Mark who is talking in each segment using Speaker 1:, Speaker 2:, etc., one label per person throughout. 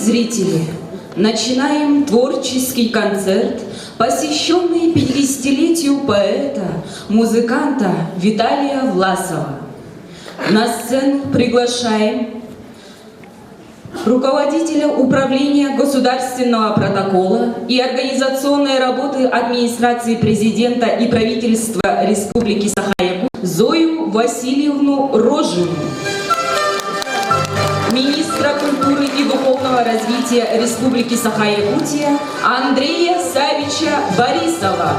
Speaker 1: зрители, начинаем творческий концерт, посвященный 50-летию поэта, музыканта Виталия Власова. На сцену приглашаем руководителя Управления государственного протокола и организационной работы администрации президента и правительства Республики Саха-Якутия Зою Васильевну Рожину, министра культуры и духовного развития Республики Саха-Якутия Андрея Савича Борисова,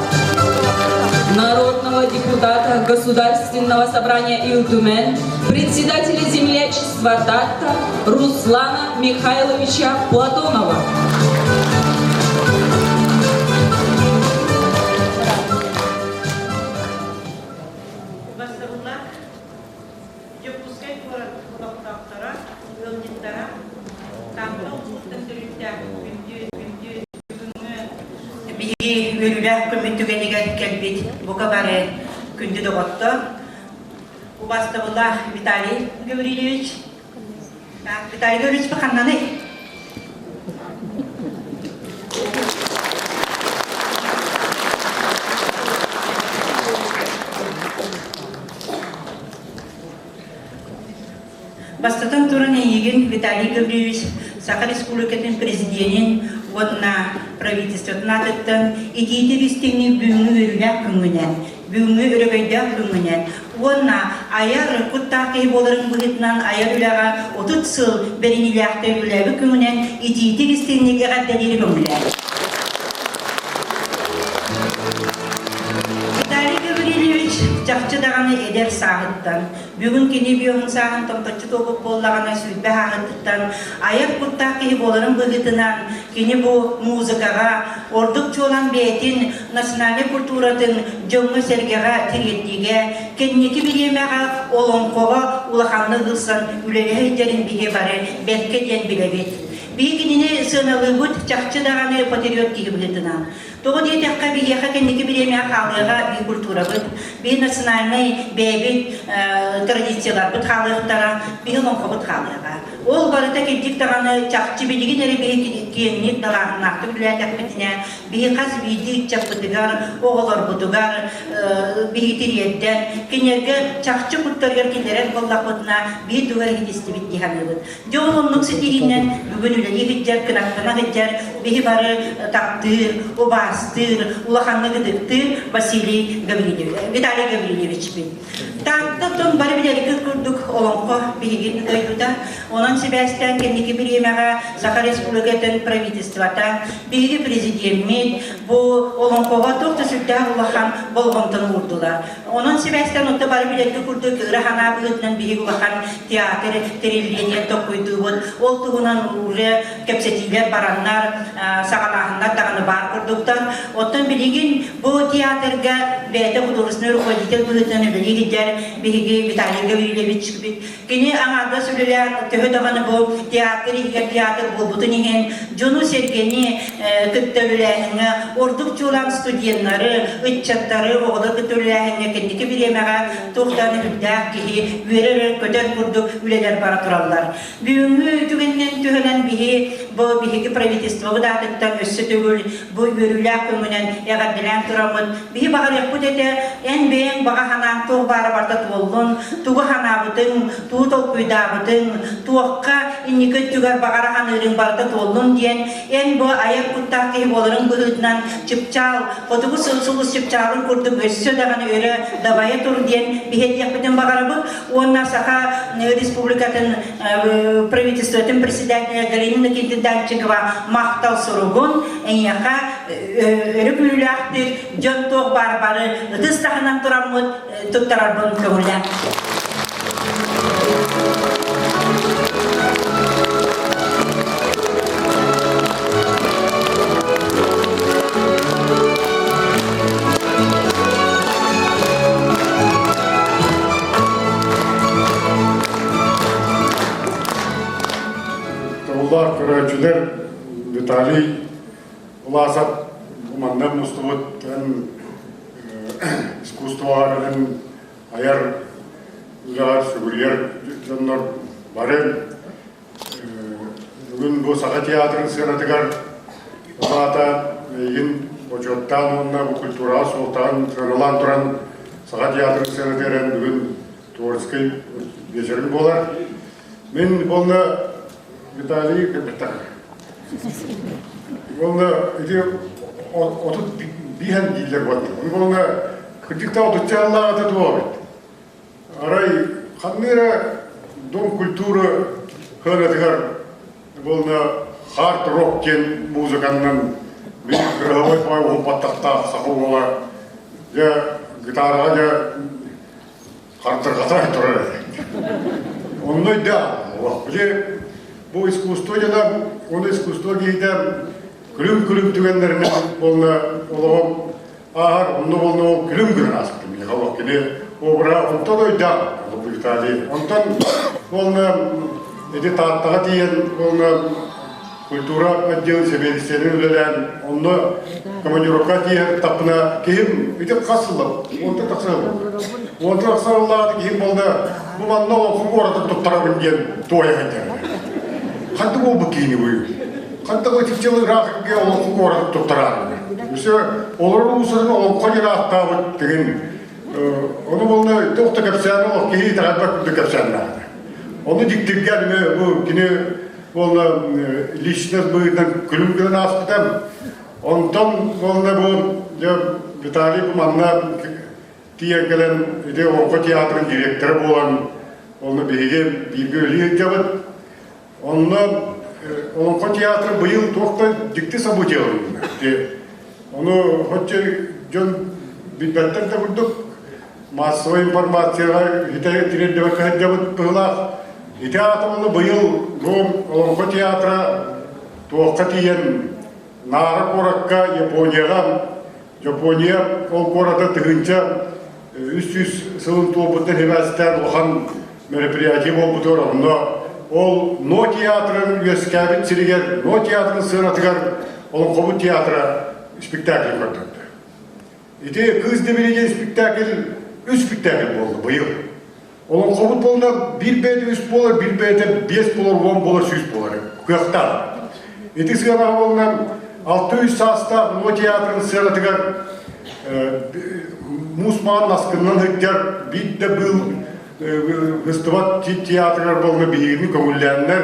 Speaker 1: народного депутата Государственного собрания Илтумен, председателя землячества Татта Руслана Михайловича Платонова.
Speaker 2: Бастабыллаах Дьокуускай куорат олохтоохторо, ыалдьыттара Таатта улууһуттан төрүттээх күндү күндү бүгүҥҥү биһиги үөрүүлээх күммүт түгэнигэр кэлбит бука бары күндү доҕоттор, убаастабыллаах Виталий Гаврильевич. Виталий Гаврильевич ханнаный? Бастатан туран эйигин Виталий Гаврильевич Саха Республикатын Президенин уонна правительствотын аатыттан итиитик истиҥник бүгүҥҥү үөрүүлээх күҥҥүнэн, бүгүҥҥү өрөгөйдөөх күҥҥүнэн уонна айар куттаах киһи буоларыҥ быһыытынан айар үлэҕэ 30 сыл бэриниилээхтик үлэлээбит күҥҥүнэн итиитик истиҥник эҕэрдэлиири көҥүлээ. Виталий Гаврильевич чахчы даҕаны эдэр сааһыттан, бүгүн кини бүөһүн сааһын томточчу туолбут буоллаҕына сүүрбэ ааһыттан айар куттаах киһи буоларын быһыытынан кини бу музыкаҕа ордук чуолаан бэйэтин национальнай культуратын дьоҥҥо-сэргэҕэ тириэрдиигэ, кэнники бириэмэҕэ олоҥхоҕо улаханнык ылсан үлэлэһэ илдьэрин биһи бары бэркэ диэн билэбит. Биһи кинини сыаналыыбыт чахчы даҕаны патриот киһи быһыытынан. Тоҕо диэтэххэ, биһиэхэ кэнники бириэмэҕэ хаалыаҕа биир культурабыт, биир национальнай бэйэбит традицияларбыт хаалыахтара, биһи олоҥхобут хаалыаҕа. Ол барыта кырдьык даҕаны чахчы билигин эрэ биһи киэҥник далааһыннаахтык үлэлээтэхпитинэ, биһи хас биирдии ыччаппытыгар, оҕолорбутугар биһи тириэрдэн, кинилэргэ чахчы куттарыгар киллэрэр буоллахпытына, биир тугу эрэ ситистибит дии саныыбыт. Дьэ ол оннук ситиһиинэн бүгүн үлэлии сылдьар, кынаттана сылдьар биһи бары таптыыр, убаастыыр, улаханнык ытыктыыр Василий Гаврильевич, Виталий Гаврильевичпин. Тааттаттан бары билэргит курдук олоҥхо биһигин дойдута. Онон сибээстээн кэнники бириэмэҕэ Саха Республикатын правительствота, биһиги президеммит бу олоҥхоҕо туох да сүрдээх улахан болҕомтону уурдулар. Онон сибээстээн онто бары билэргэ курдук ыра санаа быһыытынан биһиги улахан театр тэриллиэ диэн толкуйдуубут. Ол туһунан уже кэпсэтиилэр бараннар, саҕалааһыннар даҕаны баар курдуктар. Оттон билигин бу театрга бэйэтэ художественный руководитель быһыытынан үлэлии сылдьар биһиги Виталий Гаврильевич Кини аҥаардас үлэлээн төһө даҕаны бу театр иһигэр театр буолбутун иһин дьону-сэргэни кытта үлэлээһиҥҥэ ордук чуолаан студеннары, ыччаттары, оҕолору кытта үлэлээһиҥҥэ кэнники бириэмэҕэ туох даҕаны үрдээх киһи үөрэр-көтөр курдук үлэлэр бара тураллар. Бүгүҥҥү түгэнинэн түһэнэн биһи бу биһиги правительствобыт аатыттан өссө төгүл бу үөрүүлээх көҥүнэн эҕэрдэлээн тураммыт биһи баҕарыахпыт этэ эн бэйэҥ баҕа санааҥ туох баара барыта туоллун, тугу санаабытыҥ, тугу толкуйдаабытыҥ, туохха инники өттүгэр баҕара саныырыҥ барыта туоллун диэн эн бу айар куттаах киһи буоларыҥ быһыытынан чыпчаал, хотугу сулус чыпчаалын курдук өссө даҕаны өрө дабайа тур диэн биһиэтиэхпитин баҕарабыт уонна Саха Республикатын правительствотын председателя Галина Никитина Данчикова махтал суругун эйиэхэ өрө күүрүүлээхтик дьон туох баар бары ытыс таһынан тураммыт туттарарбын көҥүлээн.
Speaker 3: Тыллаах көрөөччүлэр Виталий Власов манна мустубут искусствоҕа кэлэн айар үлэҕэр сүгүрүйэр дьоннор бары. Бүгүн бу Саха театрын сыанатыгар улаата миигин бочуоттаан уонна бу культураҕа суолтаҕын сыаналаан туран Саха театрын сыанатыгар эн бүгүн творческий вечерин буолар. Мин уонна Виталий кыргыттар. Уонна ити отут биһэн дииллэр буолла. Уонна кырдьыкта отучча аллааҕыта туох эбит. Арай ханна эрэ Дом культуры кыанатыгар буолна хард рок диэн музыканнан биир кыраһабай баай уһун баттахтаах саха уола дьэ гитараҕа дьэ хардырҕата турар этэ. Онно да били бу искусство дьоно оны искусство киһитэ күлүм-күлүм түгэннэринэн буолла олоҕум ааһар онно буолла ол күлүм гынан ааспытым Михайлов кини обра онтон ойдаах Виталий онтон буолла ити Тааттаҕа тиийэн буолла культура отделын сэбиэдиссэйинэн үлэлээн онно командировка тиийэр таппына киһим ити хас сылла уонтан тахса уонтан тахса сыллаах киһим буолла бу манна олоҥхо куоратын туттарабын диэн туойа сылдьар ханта буолбут киһини буйу ханта бу итиччэ ыраах олоҥхо куоратын туттараары Өссө олорор уусарын олоҥхо диэн ааттаабыт тигин ону буолла туох да кэпсээн олох киһи итэҕэйбэт курдук кэпсээннээх. Ону дьиктиргээн бу кини буолла личность быһыытынан күлүм гынан ааспыта. Онтон буолла бу дьэ Виталий бу манна тиийэн кэлэн ити Олоҥхо театрын директора буолан онно биһиги бииргэ үлэлии сылдьабыт. Онно Олоҥхо театра быйыл туох да дьикти событие ылынна. Ону хоть дьон билбэттэр да курдук массовай информацияҕа хитэ тириэрдибэккэ сылдьабыт быһыылаах. Ити аата уонна быйыл бу Олоҥхо театра туохха тиийэн Наара куоракка Японияҕа Япония ол куората 1300 сылын туолбуттан сибээстээн улахан мероприятие буолбутугар онно ол Но театрын үөскээбит сиригэр Но театрын сыанатыгар Олоҥхобут театра спектакль көрдөрдө. Ити Кыыс Дэбили диэн спектакль үс спектакль буолла быйыл. Олоҥхобут буолла биир бэйэтэ үс буолар, биир бэйэтэ биэс буолар, уон буолар, сүүс буолар. Кыахтаах. Ити сыанаҕа буолла 600 саастаах Но театрын сыанатыгар муус маҕан наскыннан сылдьар биир да быыл быстыбат театрыгар буолла биһигини көҥүллээннэр,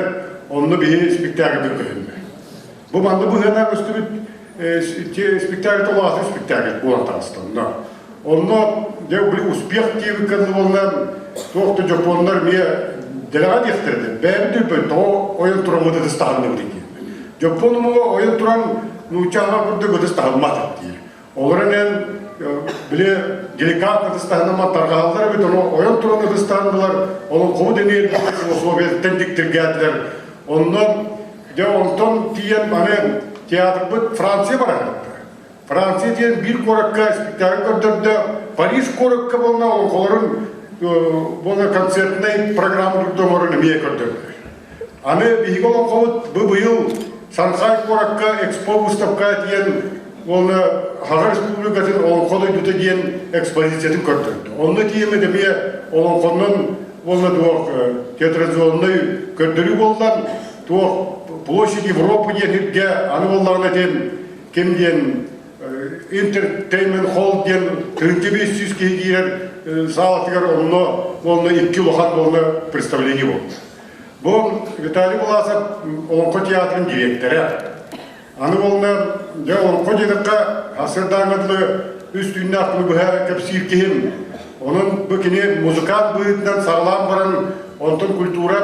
Speaker 3: онно биһи спектакльбыт көһүннэ. Бу манна быһыанаа көстүбүт спектакль толоосу спектакль буолан таҕыста онно. Онно дьэ били успех диэбит кэннэ буолла туох да дьоппуоннар эмиэ дэлэҕэ диэхтэрэ да бэйэбит үрбөт тоҕо ойон тураммыт ытыс таһынныбыт диэн. Дьоппуон омуга ойон туран нууччаҕа курдук ытыс таһыммат диир. Олор эмиэ били деликатно ытыс таһынаммат тарҕаһаллар эбит ону ойон туран ытыс таһыннылар олоҥхобут эмиэ философияттан диктиргээтилэр. Онно дьэ онтон тиийэн аны театрбыт Франция баран Франция диэн биир куоракка спектакль көрдөрдө. Париж куоракка буолла олоҥхолорун буолла концертнай программа курдук оҥорон эмиэ көрдөрдө. Аны биһиги олоҥхобут бу быйыл Шанхай куоракка экспо выставка диэн уонна Саха Республикатын олоҥхо дойдута диэн экспозициятын көрдөрдө. Онно тиийэммит эмиэ олоҥхоннон уонна туох театрализованнай көрдөрүү буолла. Туох площадь Европы диэн сиргэ аны буоллаҕына диэн ким диэн Entertainment Hall диэн 3500 киһи киирэр саалатыгар онно уонна икки улахан уонна представление буолла. Бу Виталий Власов Олоҥхо театрын дириэктэрэ. Аны уонна дьэ Олоҥхо диэтэххэ сарсыардааҥҥа дылы үс түүннээх күнү быһа кэпсиир киһим. Онон бу кини музыкант быһыытынан саҕалаан баран онтон культура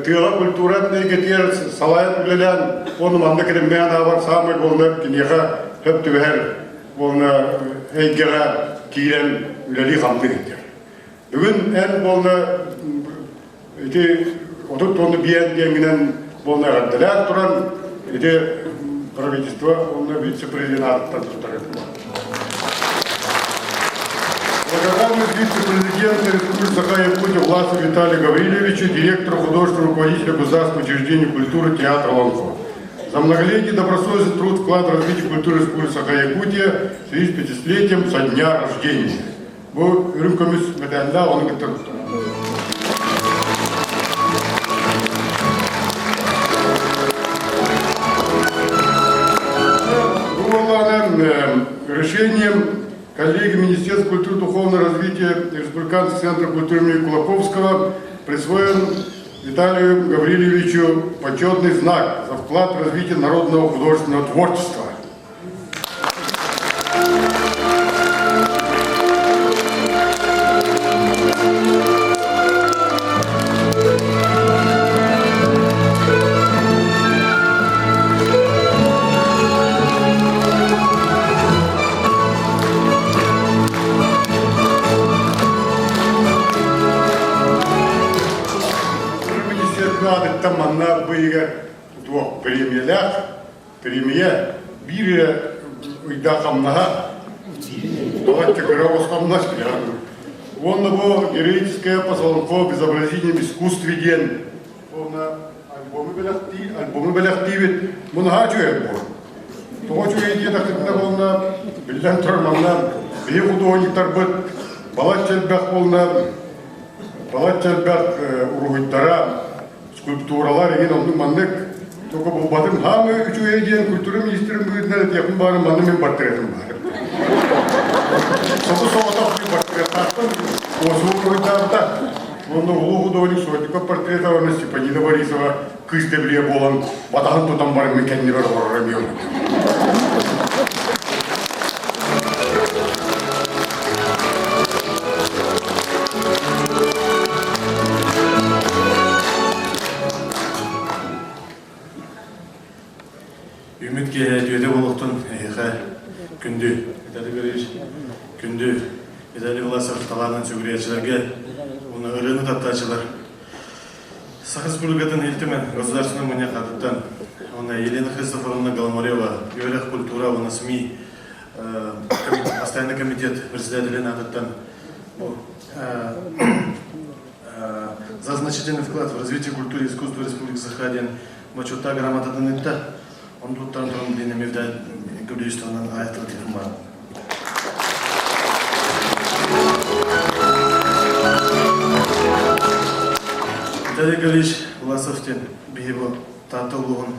Speaker 3: тыала культура эйгэтигэр салайан үлэлээн уонна манна кэлиммээн аабар саамай буолла киниэхэ сөп түбэһэр уонна эйгэҕэ киирэн үлэлии-хамныы сылдьар. Бүгүн эн буолла ити отут тонна биэн диэҥҥинэн буолла эҕэрдэлээн туран ити правительство уонна вице-президент аатыттан туттар Благодарность вице-президента Республики Саха-Якутия Власову Виталию Гавриловичу, директору художественного руководителя Государственного учреждения культуры театра Ланко. За многолетний добросовестный труд вклад в развитие культуры Республики Саха-Якутия в связи с 50-летием со дня рождения. Бу үрүҥ көмүс мэтээллээх ону кытта туттар. Решением коллеги Министерства культуры и духовного развития Республиканского центра культуры имени Кулаковского присвоен Виталию Гавриловичу почетный знак за вклад в развитие народного художественного творчества. Министерствоттан манна быйыгар туох премиялаах премия биир ыйдаах хамнаһа балачча кыра хамнас Уонна бу героическое посолонхо безобразением искусстве диэн уонна альбому бэлэхтии альбому бэлэхтиибит бу наһаа үчүгэй альбом тоҕо үчүгэй диэтэхпитинэ буолла биллэн турар манна биһи художниктарбыт балачча элбэх буолла балачча элбэх уруһуйдара скульптуралар игин оннук маннык только булбатым хаамы үчүгэй диэн культура министрин быһыытынан этиэхпин баарын манна мин портретым баар собу соҕотох портреттаахпын Космос уруһуйдаабыта уонна улуу художник Сотников портрета уонна Степанина Борисова кыыс дэбилиэ буолан батаһын тутан баран мин кэннибэр олорор эмиэ
Speaker 4: Үмүт киэһэ үтүөтэ буолуохтун эһиэхэ күндү Виталий Григорьевич, күндү Виталий Власов талаанын сүгүрүйээччилэргэ уонна ырыаны таптааччылар Саха Республикатын Ил Түмэн Государственнай мунньах аатыттан уонна Елена Христофоровна Голомарева үөрэх, культура уонна СМИ постоянный комитет председателин аатыттан бу за значительный вклад в развитие культуры и искусства Республики Саха диэн бочуоттаах грамотатын ыытта. Оны туттаран туран билин эмиэ Гавриловичтанан аятылытыахым баар. Виталий Гаврилович Власов диэн биһи бу Таатта улууһун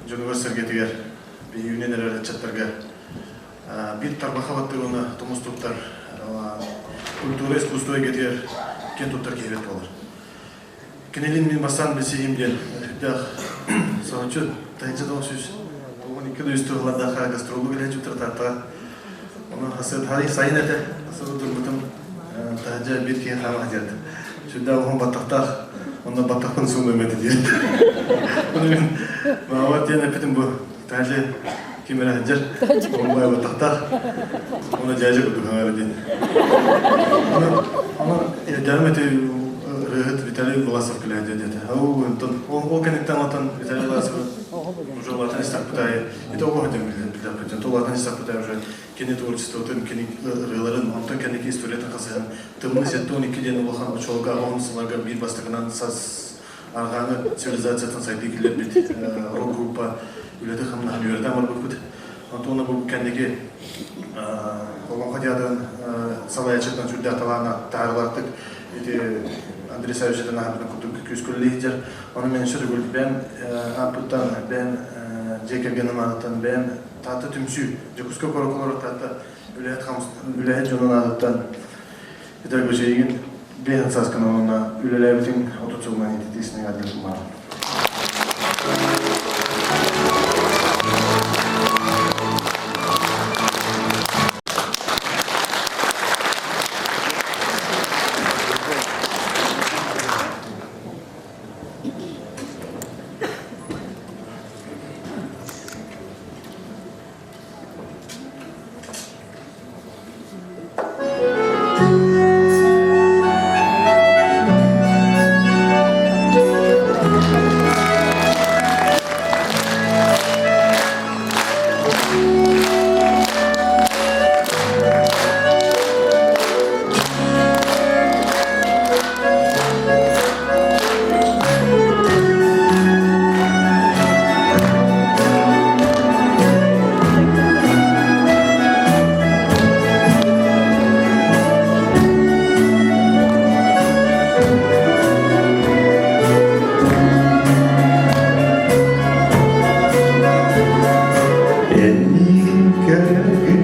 Speaker 4: дьонугар-сэргэтигэр биһи үүнэн эрэр ыччаттарга биир тарбаха баттыыр уонна тумус туттар культура искусство эйгэтигэр киэн туттар киһибит буолар. Кинилин мин бастаан билсиһим диэн сүрдээх соһуччу таһычча 992 да үс тыллардаах гастроллук илэ чутратааттаҕа. Ону хасыат хары сайын этэ хасыат турбутум таһырдьа биир киһи хаама сылдьарда. Сүрдээх уһун баттахтаах, онно баттахпын суунуом этэ диэн. Ону мин маама диэн эппитим бу таһырдьа ким эрэ сылдьар, уһун баттахтаах, Оны дьээдьэ курдук хаҥара диэн. Аны аны дьарым эти ырыаһыт Виталий Власов кэлээдэ диэтэ. Ол онтон ол кэнниттэн отон Виталий Власов уже улаатан истэхпит аайы ити оҕо сылдьан билдэхпит. Улаатан истэхпит аайы уже кини творчествотын, кини ырыаларын, онтон кэнники историятын хасыһан Тымныы 72 диэн улахан очолга он сылларга биир бастакынан сас арҕааҥы цивилизациятын сайдыы киллэрбит рок-группа үлэтин хамнаһын үөрэтэн барбыппыт. Онтон бу кэнники Олоҥхо театрын салайааччытынан сүрдээх талаана таһаарылаахтык ити Андрей Саввичтан аһаппытын курдук күүскүллэ иһдьэр. Ону мен сүрүгүл бэйэм ааппыттан, бэйэм дьиэ кэргэним аатыттан, бэйэм Таатта түмсүү, Дьокуускай куоракка олорор Таатта үлэһит үлэһит дьонун аатыттан Виталий Гусейгин биэһин сааскын уонна үлэлээбитиҥ 30 сылынан ититиисинэн аадырым баар.
Speaker 5: Эйигин кэрэгин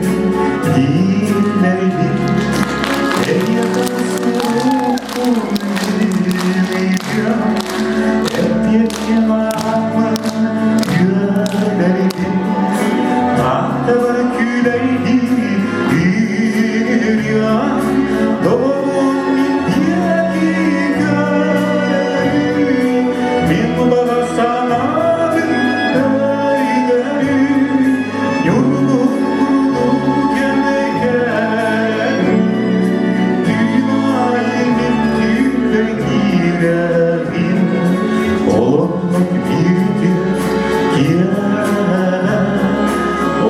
Speaker 5: киирэҕин Олоннук биирдик киэһэ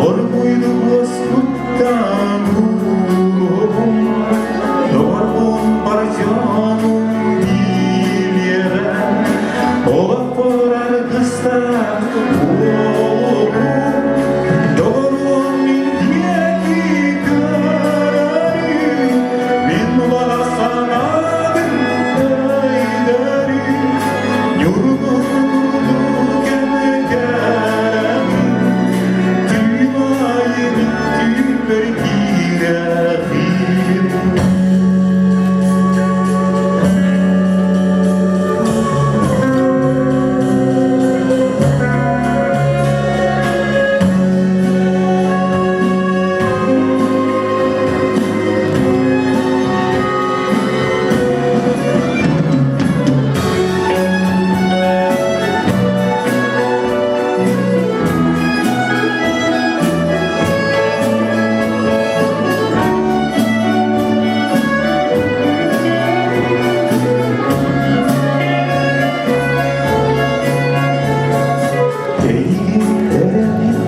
Speaker 5: Оргуйду уоскуттан ууруһум Доҕорбун бар дьонум билиэҕэ Олохпор аргыстаах буолуом Доҕоруом мин диэки көрөрүм Мин баҕа санаабын өйдөрүм Ньургун курдук кэрэҕин Түүн аайы мин түүннэр киирэҕин Эйигин эрэбин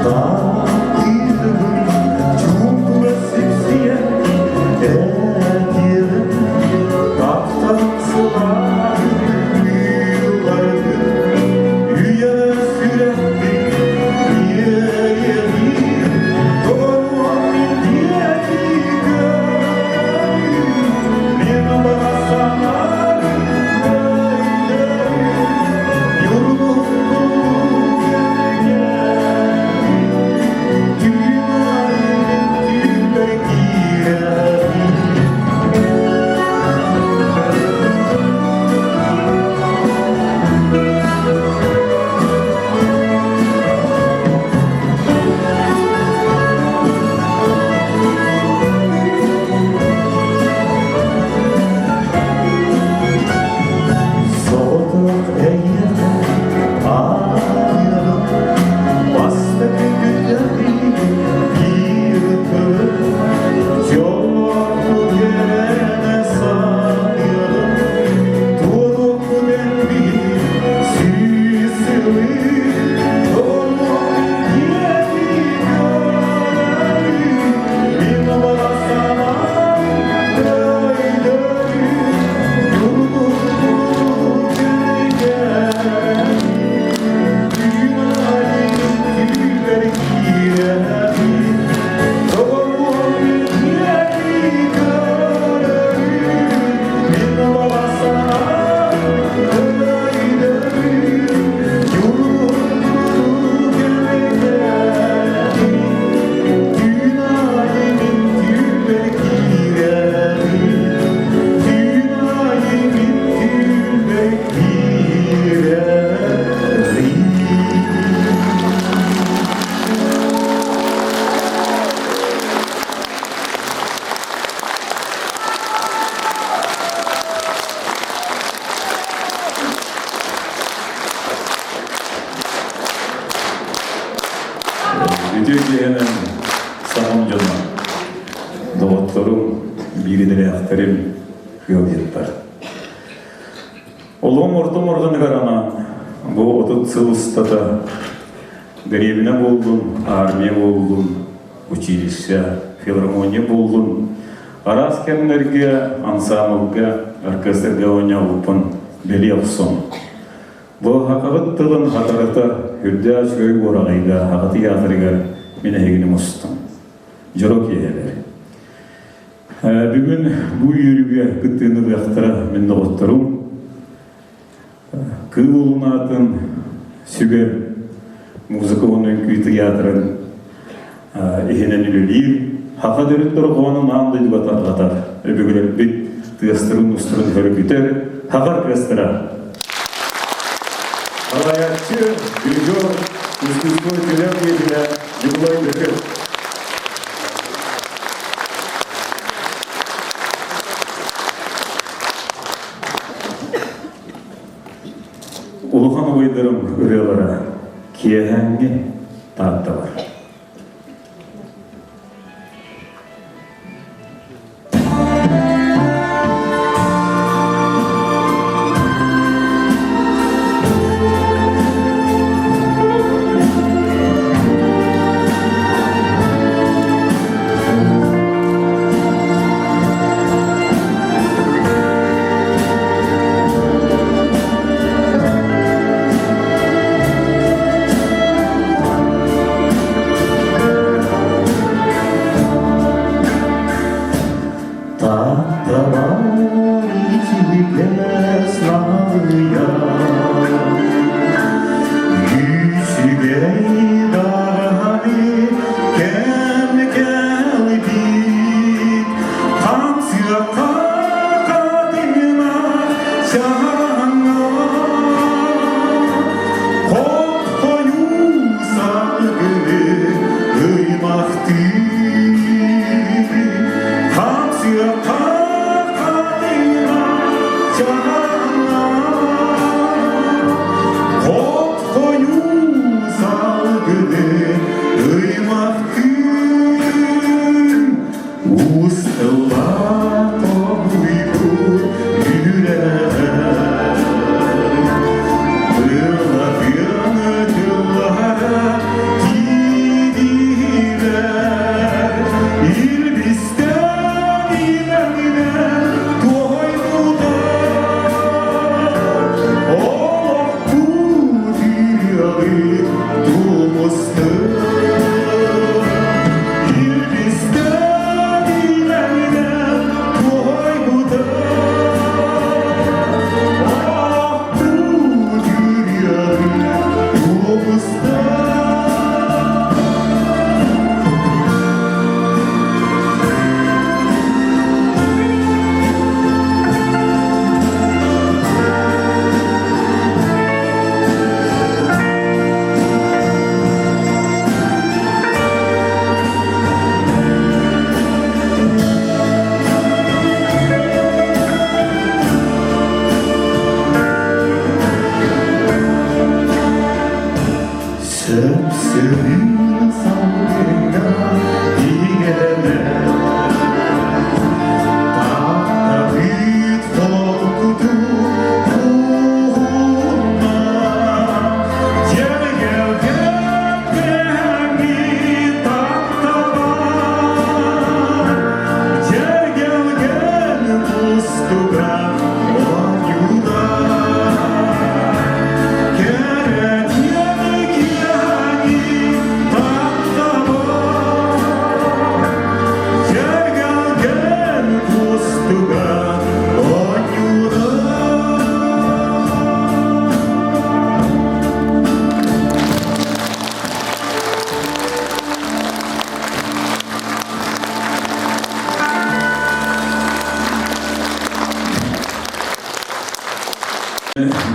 Speaker 5: таптыырбын чуумпуга сипсийэн этиэҕим тапталым сылааһын быылларгын үйэ сүрэхпин иэйэҕин тоҕоруом мин диэки көрүүм мин баҕа санаабын өйдөрүм Соҕотох эйиэхэ аныаҕым бастакы күннэри биир тылым дьоллоохпут эрэнэ саныаҕым туоруохпут элбиир сүүс сылы тоҕоруохпут диэки көрүү мин баҕа санаам өйдөрүү
Speaker 6: Үтүө киэһэнэн саҥам дьоно, доҕотторум, биир идэлээхтэрим, ыалдьыттар. Олоҕум орто морҕаныгар анаан бу 30 сыл устата дэриэбинэ буоллун, армия буоллун, училище, филармония буоллун, араас кэмнэргэ ансаамбылга, оркестрга оонньообуппун бэлиэ охсон. Бу хахабыт тылын хатарыта үрдээх үчүгэй уораҕайга Хаха тыйаатырыгар мин эһигини мустум. Дьоро киэһэлэр. Бүгүн бу үөрүүгэ кыттыыны ылыахтара мин доҕотторум. Кыыл уолун аатын сүгэр музыка уонна үҥкүү тыйаатырын иһинэн үлэлиир Хаха төрүт дорҕоонун аан дойдуга тарҕатар, өбүгэлэрбит тыастарын-уустарын хөргүтэр Хаха оркестра. Салайааччы, дирижер, искусство үтүөлээх деятеля Николай Бекет. Улахан убайдарым ырыалара киэһээҥҥи Таатталар.
Speaker 5: Күөс налыйар Үчүгэй даҕаны кэм кэлбит Хамсыахха хатыҥнаах чараҥҥа Хоп-хойуу салгыны ыймахтыы Хамсыахха хатыҥнаах чараҥҥа Хоп-хойуу салгыны ыймахтыы Усталаах хомуйбут үрэҕэр Тыллатыаны тыллара тиийдилэр Илбистэн илэҥинэн туойбутар Олохпут ырыалыы тумустун Илбистэн илэҥинэн туойбутар Олохпут ырыалыы тумустун Сөп-сөрүүн салгыҥҥа тигэнэ Таптабыт холкуту уһунна Дьэргэлгэн таптабар Дьэргэлгэн кустуга оонньуулар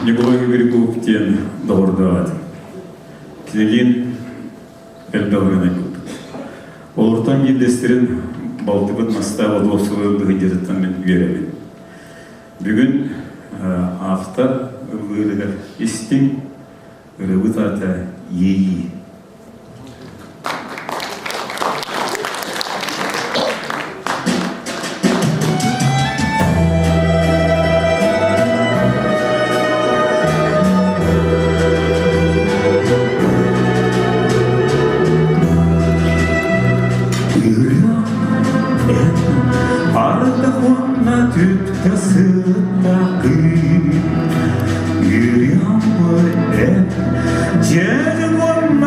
Speaker 6: Николай Григорьев диэн доҕордоох этим. Кинилиин элбэх ырыаны айбыппыт. Олортон биирдэстэрин балтыбыт Настаа Одуосовы быһыйдьытыттан мин үөрэбин. Бүгүн автор ыллыырыгар истиҥ ырыабыт аата Иэйии.
Speaker 5: Ардах уонна түптэ сыттаҕын Үөрүөм эн дьиэҥ уонна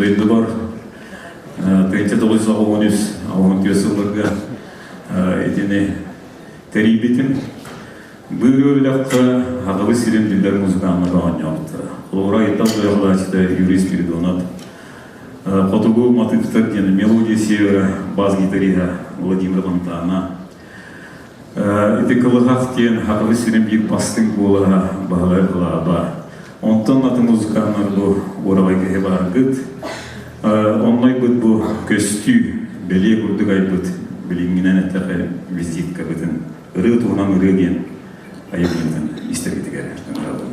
Speaker 6: Дойдубар 1993 сылларга итини тэрийбитим. Быыры үлэххэ Хатылы сирин биллэр музыканнара оонньообуттара. Холобура, Айтал Туйахалааччыта Юрий Спиридонов, Хотугу матыыптар диэн «Мелодия Севера» бас-гитариһа Владимир Монтана, Ити Кылыһах диэн Хатылы сирин биир бастыҥ куолаһа Баһылай Кылааба. Онтон атын музыканнар бу уорабай киһи бааргыт. Оннойбут бу көстүү, бэлиэ курдук айбыт, билиҥҥинэн эттэххэ визиткабытын ырыа туһунан ырыа диэн айымньытын истэргитигэр ыҥырабын.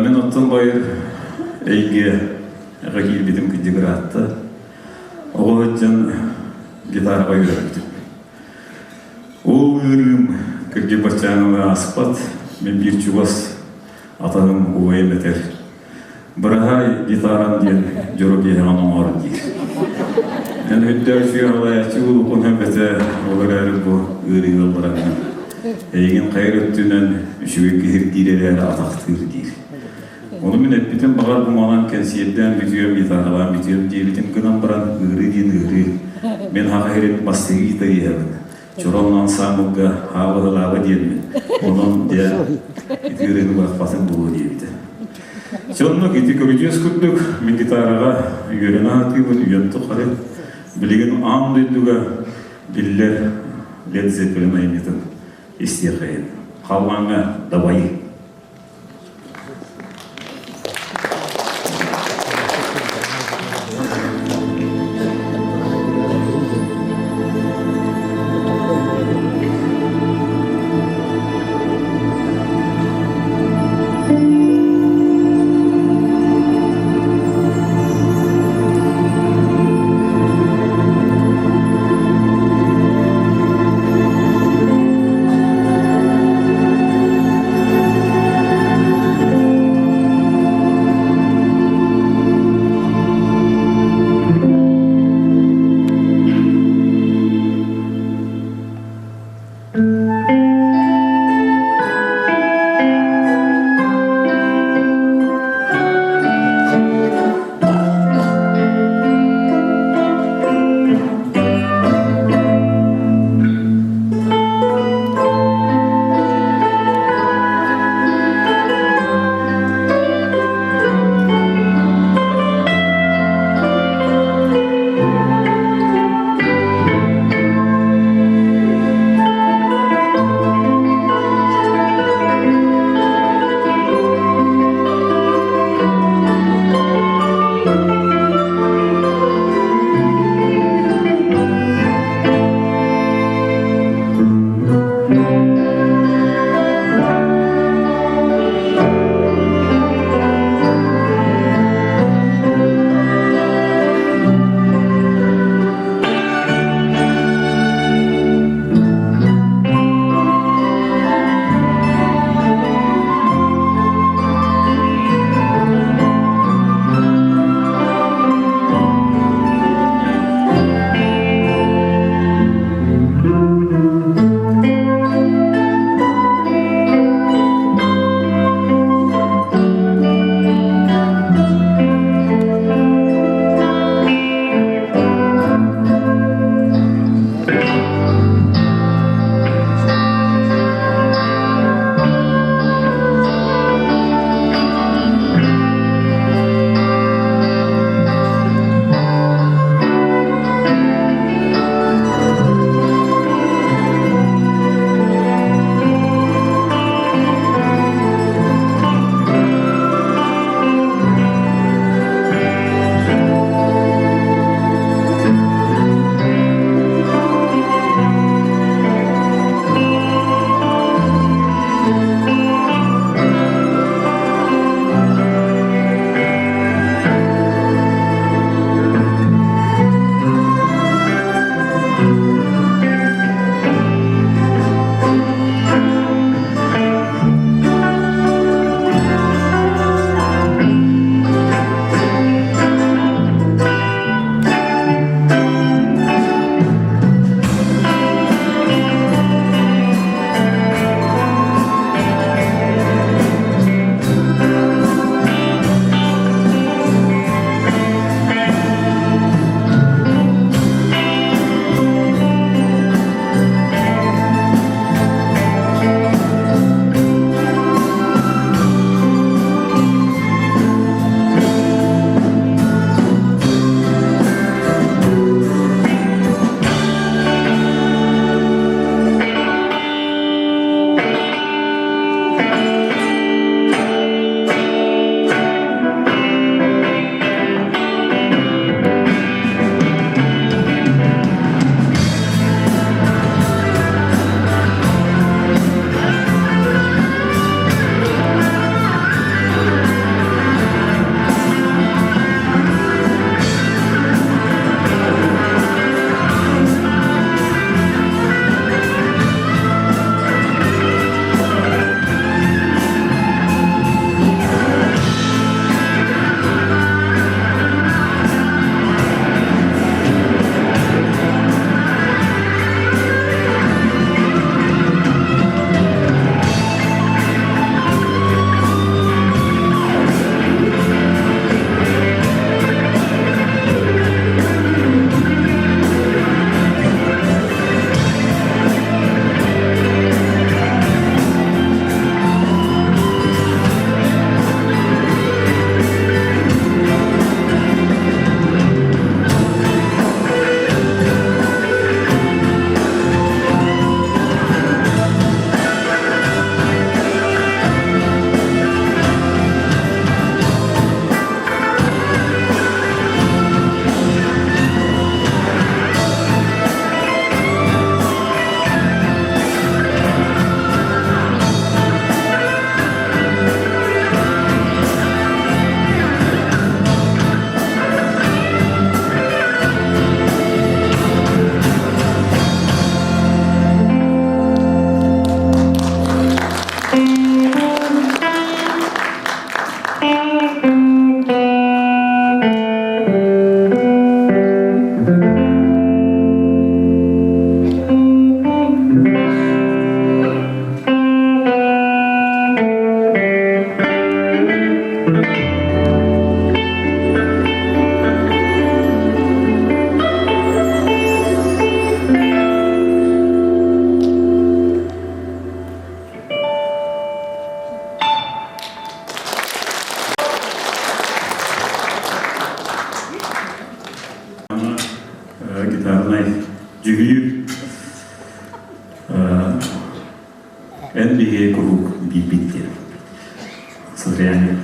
Speaker 6: Мин оттон байыр эйгэ киирбитим кырдьыгыраатта. Оҕо сылдьан гитараҕа үөрэммитим. Ол ыарыым кырдьык баччааҥҥа ааспат. Мин биир чугас атаһым убайым этэр. Быраһаай гитарам диэн дьоро киэһэҕин оҥоор диир. Эн өйдөөх сүрэҕэлээччи улукун эбэтэ ол эрээри бу ыарыыга ыллараҥҥын эйигин хайыр өттүнэн үчүгэй киһиргиир эрээри атахтыыр диир. Ону мин эппитим баҕар бу манан кэнсиэрдээн бүтүөм, гитаралаан бүтүөм диэбитим гынан баран ыарыы диэн ыарыы. Мин хаха иһирин бастыгы гитариһабын. Чорон ансаамбылга хаабыһылааба диэммин. Онон дьэ ити ырыаны бырахпатын буолуо диэбитэ. Соннук ити көрүдьүөс курдук мин гитараҕа үөрэнэ сатыыбын үйэм тухары. Билигин аан дойдуга биллэр Led Zeppelin айымньытын истиэхэйин. Халлааҥҥа дабайыы. Эн биһиги куруук биирбит диэн. Сатриани.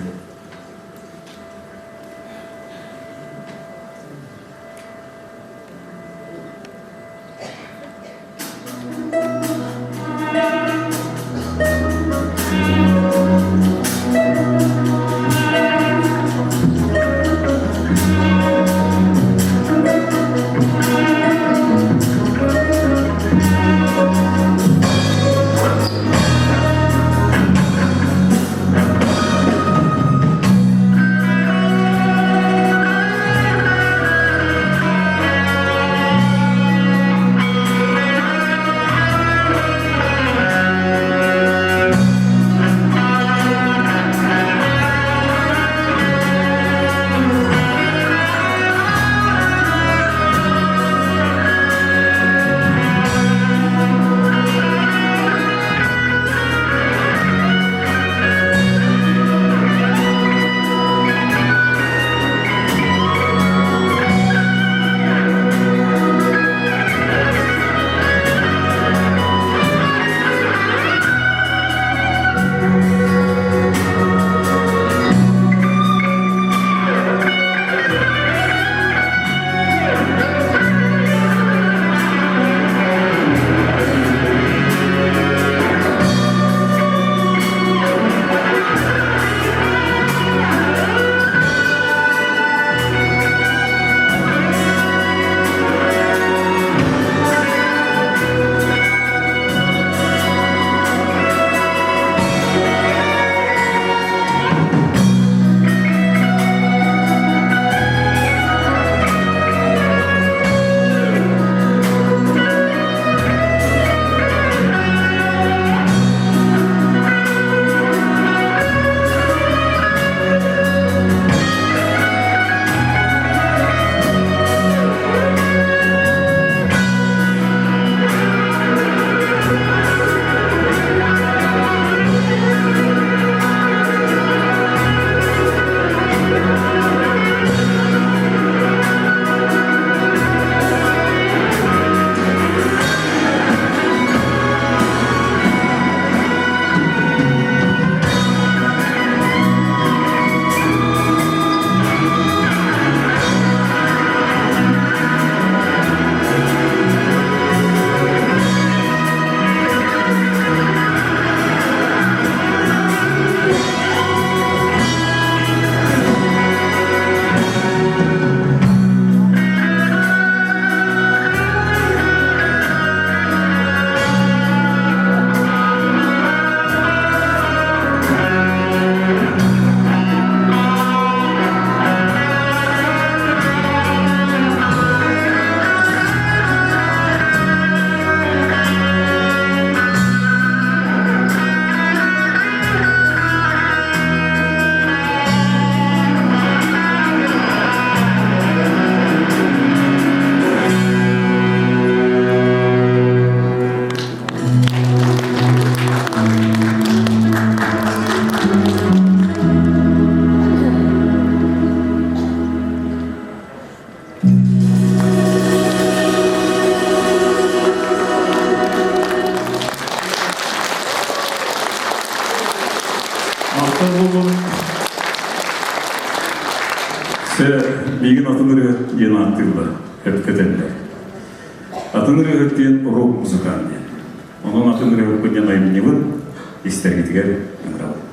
Speaker 6: Махтал буоллун. Сэ миигин атын ырыа диэн ааттыыллар, эппэтэллэр. Атын ырыаһыт диэн рок музыкант диэн. Онон атын ырыаһыппын диэн айымньыбын истэргитигэр ыҥырабын.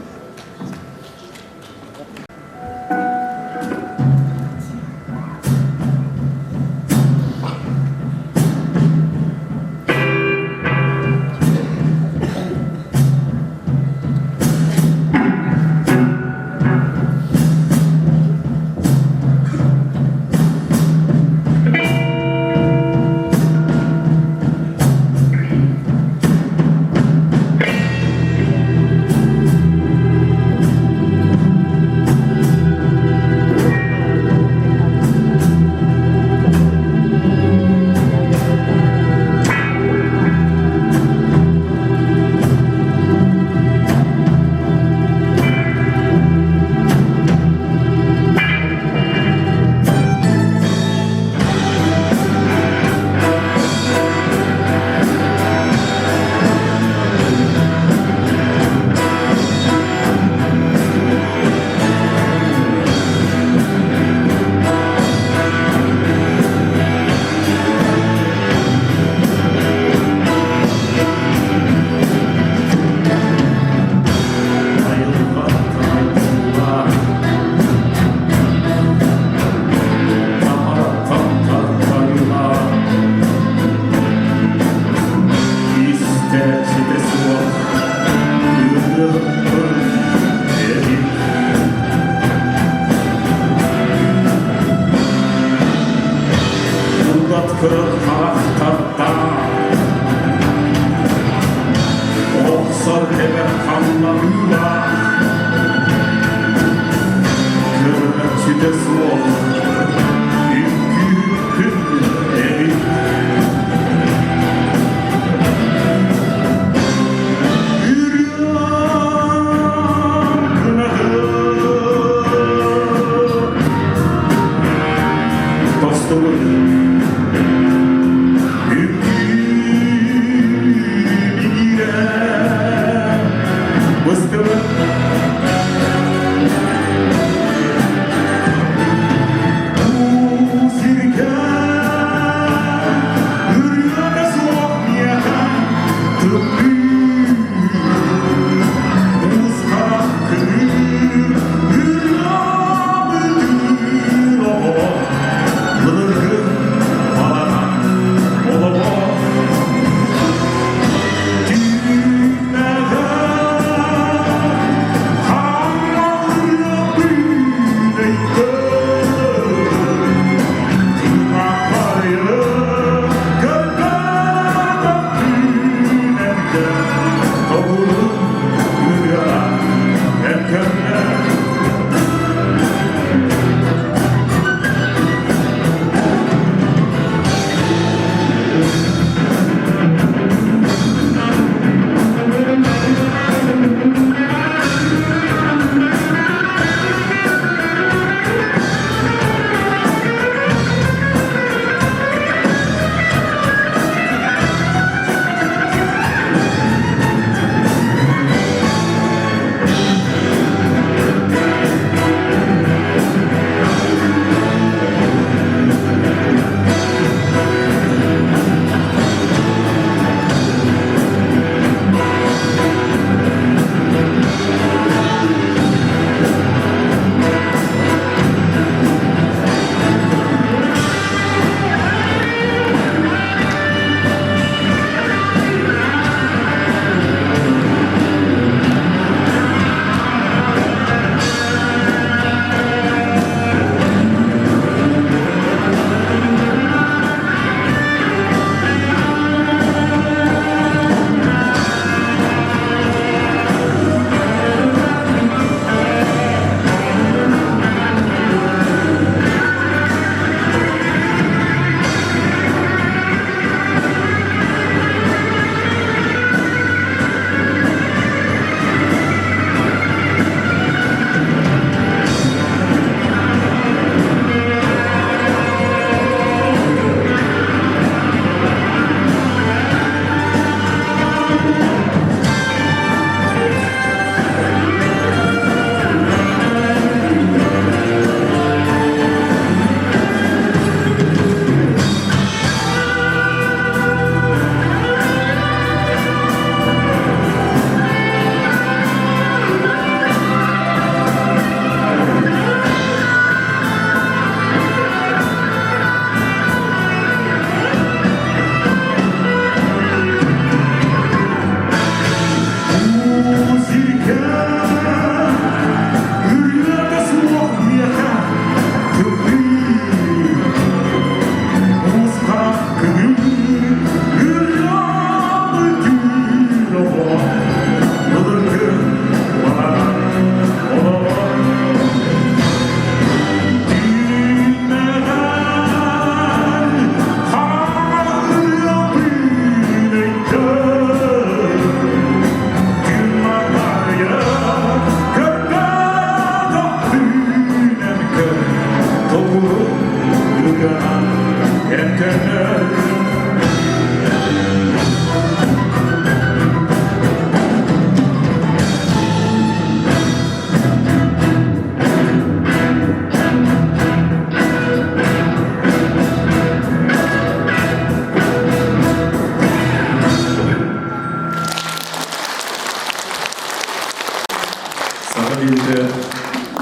Speaker 6: күүһэ,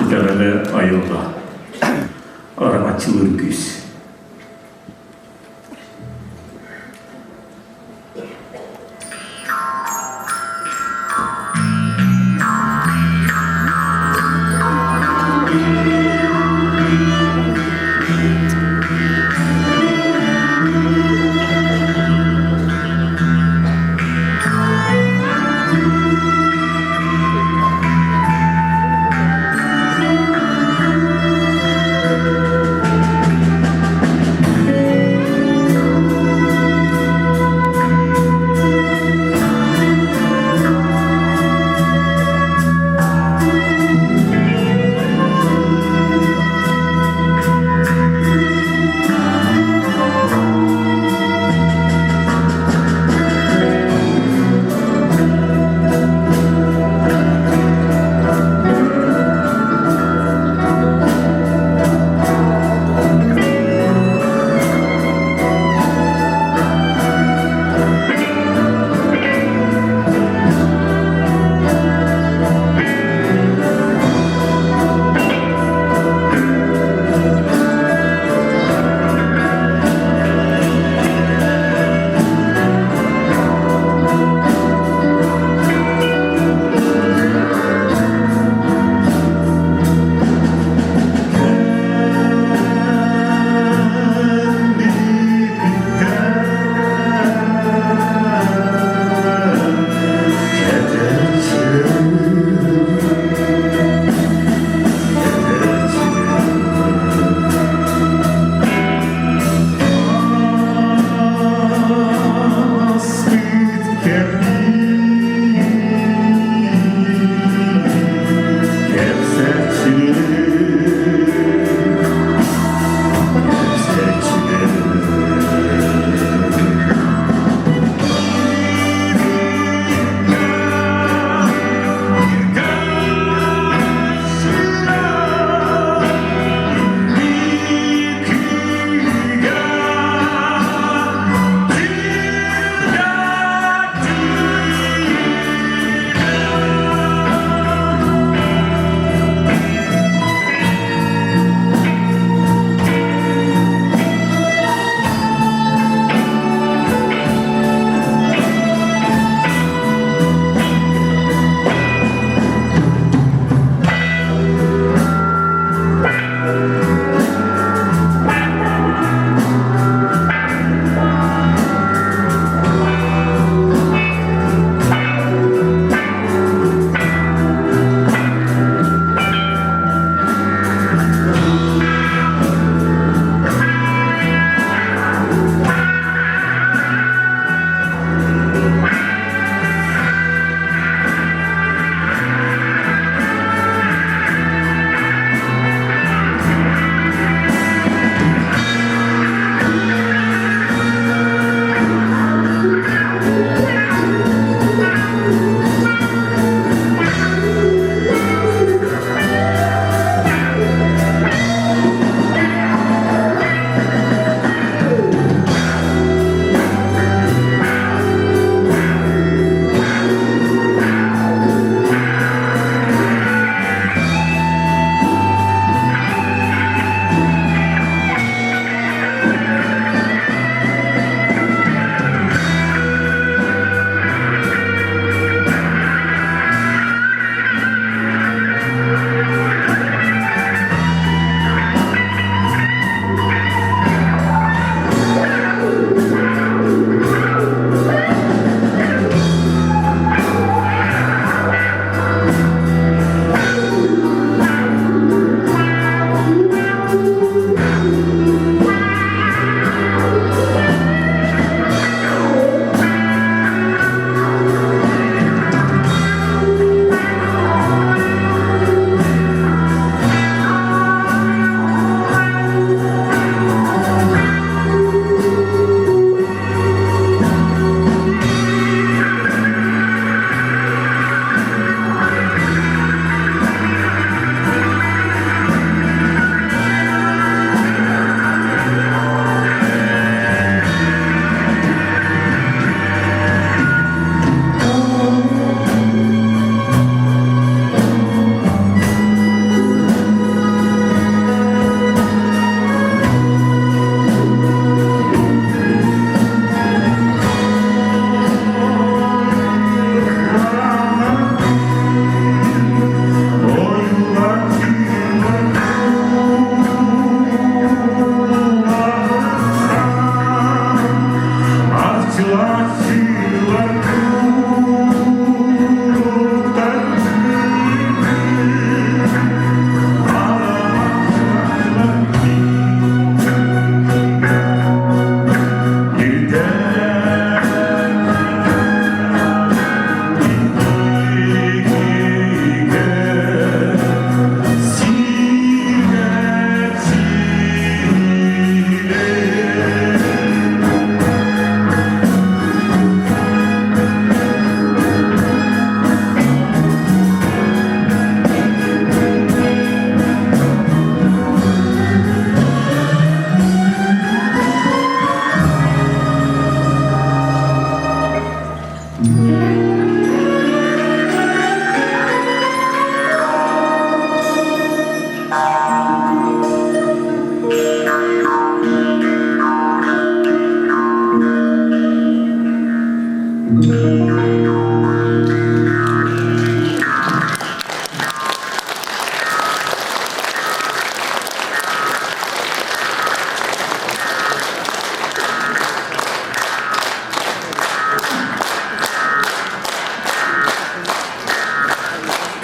Speaker 6: итэҕэлэ айылҕа. Араҥаччылыыр күүс.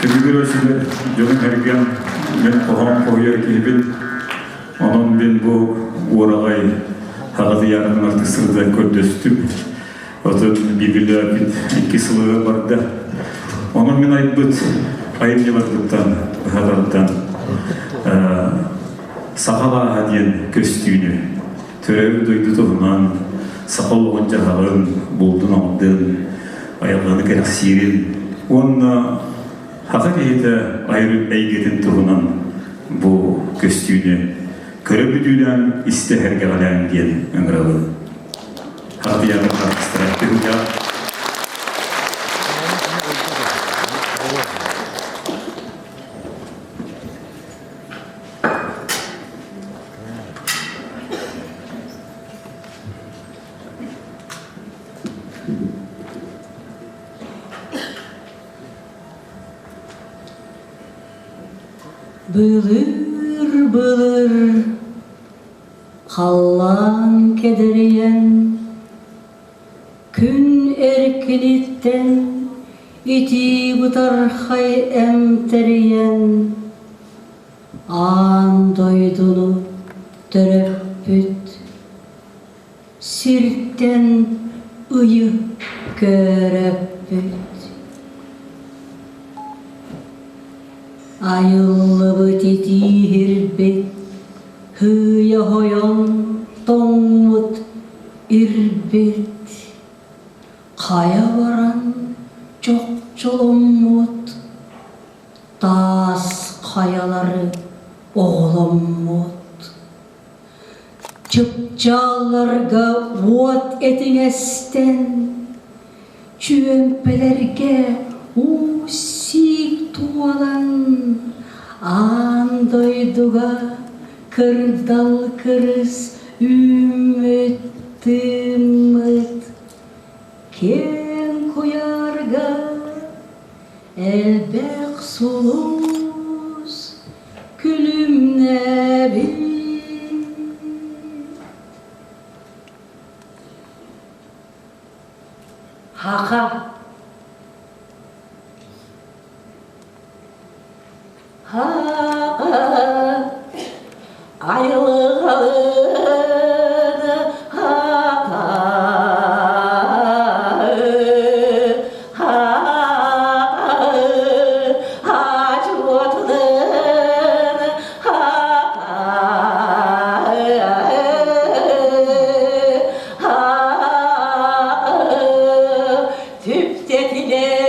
Speaker 6: Күнүгүр өсүлэр дьонум эргэн мен хоһоон хоһуйар киһибин. Онон мин бу уораҕай хаҕатыйаанын артыыстарыттан көрдөстүм. Отон библиопит икки сылы барда. Онон мин айбыт айымньыларбыттан быһалардан сахалааһа диэн көстүүнү төрөөбүт дойду туһунан саха олоҕун-дьаһаҕын, булдун-алдын, айылҕаны кэрэхсиирин уонна саха киһитэ айар эйгэтин туһунан бу көстүүнү көрө бүтүүлээн истэ сэргэҕэлээн диэн ыҥырабын. Хатыйаны харыстара түһүлээх.
Speaker 7: Былыр-былыр халлаан кэдэрийэн, күн эркиниттэн итии бытархай эмтэрийэн, аан дойдуну төрөппүт, сиртэн ыйы көрөппүт. Айыллыбыт итииһирбит, һыйа хойон тоҥмут ирбит, хайа баран чохчоломмут, таас хайалары оҕоломмут. Чыпчаалларга уот этиҥэстэн, чүөмпэлэргэ уу сиик туолан, аан дойдуга кырдал кырыс үүммүт тыыммыт киэҥ куйаарга элбэх сулус күлүмнээбит.
Speaker 8: Хаха Хаха айылҕалыын хаха Түптэтинэн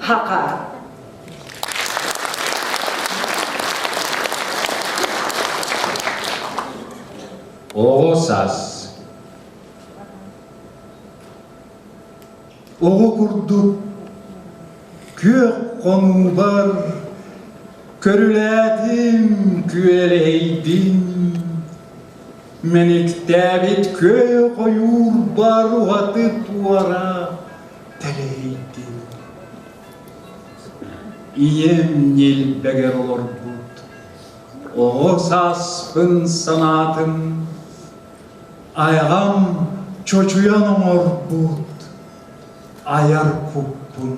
Speaker 8: Хака.
Speaker 9: Оҕо саас Оҕо курдук күөх хонуубар көрүлээтим, күөлэһийдим. Мэниктээбит күөх ойуурбар уһаты-туора тэлэһийдим. Ийэм ньилбэгэр олорбут оҕо сааспын санаатым Айаҕам чочуйан оҥорбут айар куппун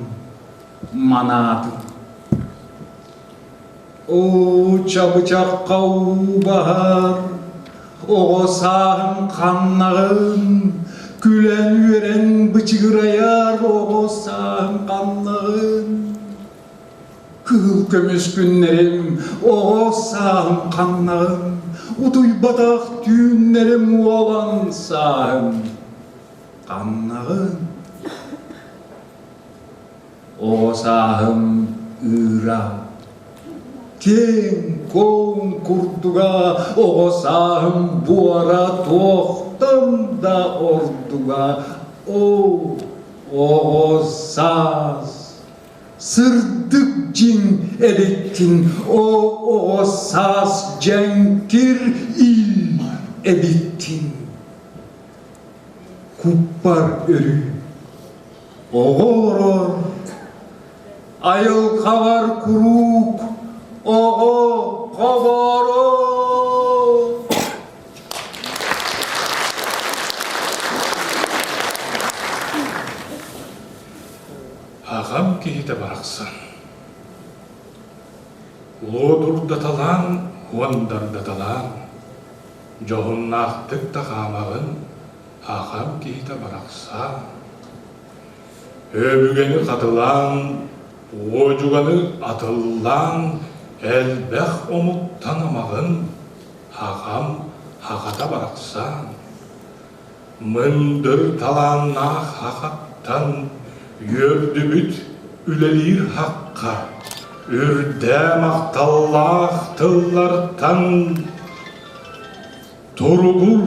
Speaker 9: манаатым. Оо, чабычахха уу баһар, оҕо сааһым ханнаҕын, күлэн-үөрэн бычыгырайар оҕо сааһым ханнаҕын. Кыһыл көмүс күннэрим, оҕо сааһым ханнаҕын, утуйбатах түүннэрим уолан сааһым ханнаҕын. Оҕо сааһым ыыра, киэҥ-куоҥ курдуга, оҕо сааһым буора туохтан да ордуга, оо, оҕо саас Сырдык дьиҥ эбиккин, оо, оҕо саас дьэҥкир ил эбиккин. Куппар өрүү оҕо олорор, айылҕабар куруук оҕо хоборо.
Speaker 10: Аҕам киһитэ барахсан Луодурдаталаан уондардаталаан, дьоһуннаахтык да хаамаҕын, аҕам киһитэ барахсан. Өбүгэни хатылаан, уодьуганы атыллаан, элбэх омуктан амаҕын, аҕам аҕата барахсан. Мындыр талааннаах хахаттан үөрдүбүт үлэлиир хахха, үрдээ махталлаах тыллартан туругур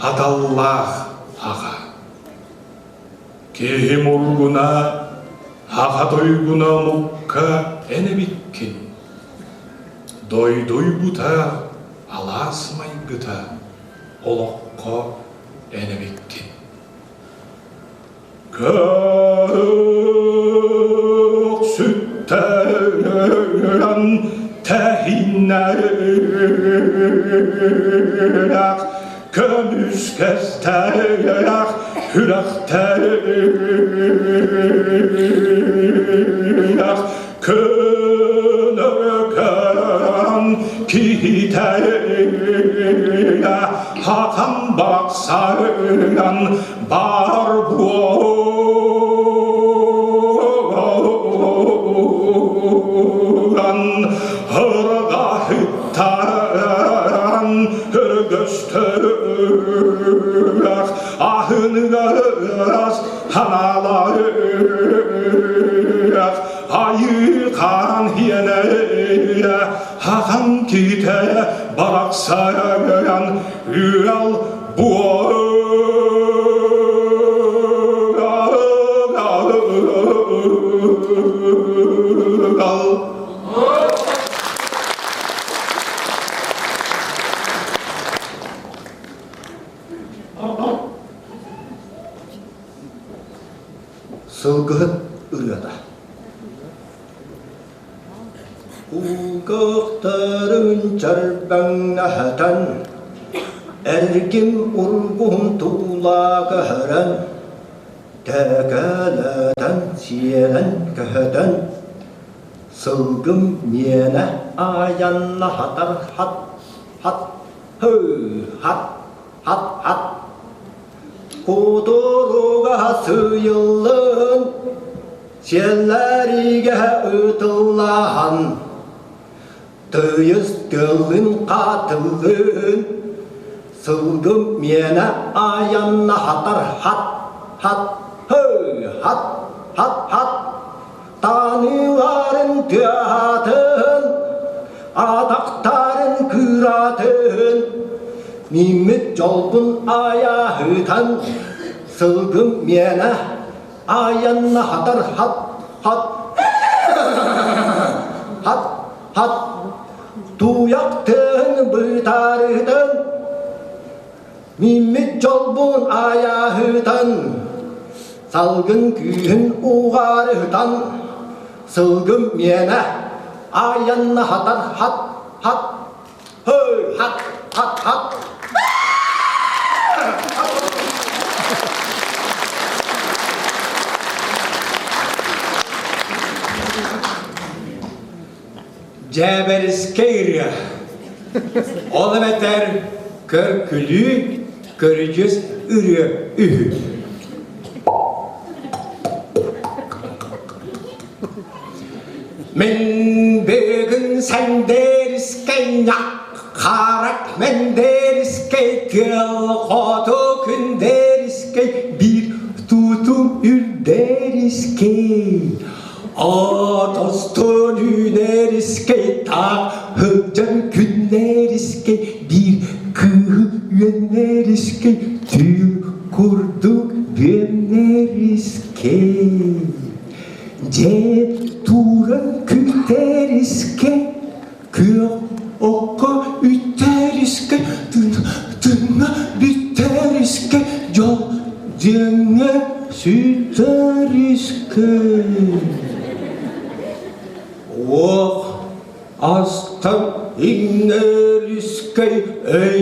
Speaker 10: аталлаах аҕа. Киһи мургуна, аҕа дойгуна омукка эн эбиккин. Дойдуйбута алаас майгыта олоххо эн эбиккин. Көксүттэрэн тэһиннээх көмүскэстээх сүрэхтээх Көнөркөн киһитэ хатан баксарыган бар буолан ыргаһыттан өргөстөөх аһыныгас ханаалаах Айыы-хаан иэнэ хахан киитэ барахсан ыал буол.
Speaker 11: Сылгыһыт ырыата Кулгаахтарын чарбаҥнаһатан, эргим ургуһун туулаакаһыран, тэкэлэтэн сиэлэн көһөтөн, сылгым миэнэ аайаннаһатар хат хат хы хат хат хат Кутуруга сыыйыллын, сиэллэригэ ытыллаһан, тыйыс тылын хатыллын, сылгым миэнэ айаннаһатар хат хат хы хат хат хат. тыаһаатын, атахтарын кыыраатын, мииммит дьолбун айаһытан, сылгым миэнэ айанна хатар хат хат хат хат туйах тыаһын бытаарытан Мииммит дьолбун айааһытан, салгын күүһүн уҕарыһытан, сылгым миэнэ айанна хатар хат хат хөөй хат хат хат
Speaker 9: Дьээбэрискэ ырыа. Ол эбэтэр көр-күлүү, көрүдьүөс ырыа үһү. Мин бүгүн сэндээрискэй харак мэндээрискэй тыал хоту күндээрискэй биир тутум үрдээрискэй Атастан үүнэрискэй таах сылдьан күннэрискэй биир кыыһы үөннэрискэй түүл курдук бүөннэрискэй Дьэ тууран күтэрискэй күөх окко үттэрискэй тыына бүтэрискэй дьол диэҥҥэ сүтэрискэй Уох астан иҥнэрискэй эй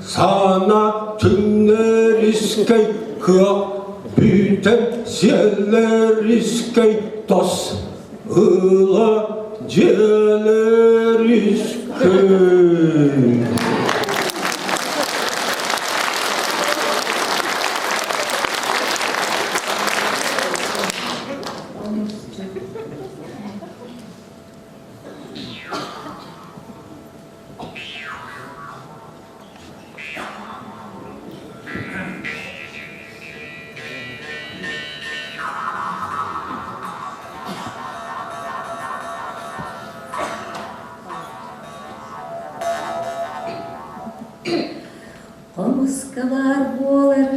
Speaker 9: саана түҥнэрискэй кыах бүтэн сиэллэрискэй тос ыла дьиэлэрискэй.
Speaker 7: Хомуска баар буолар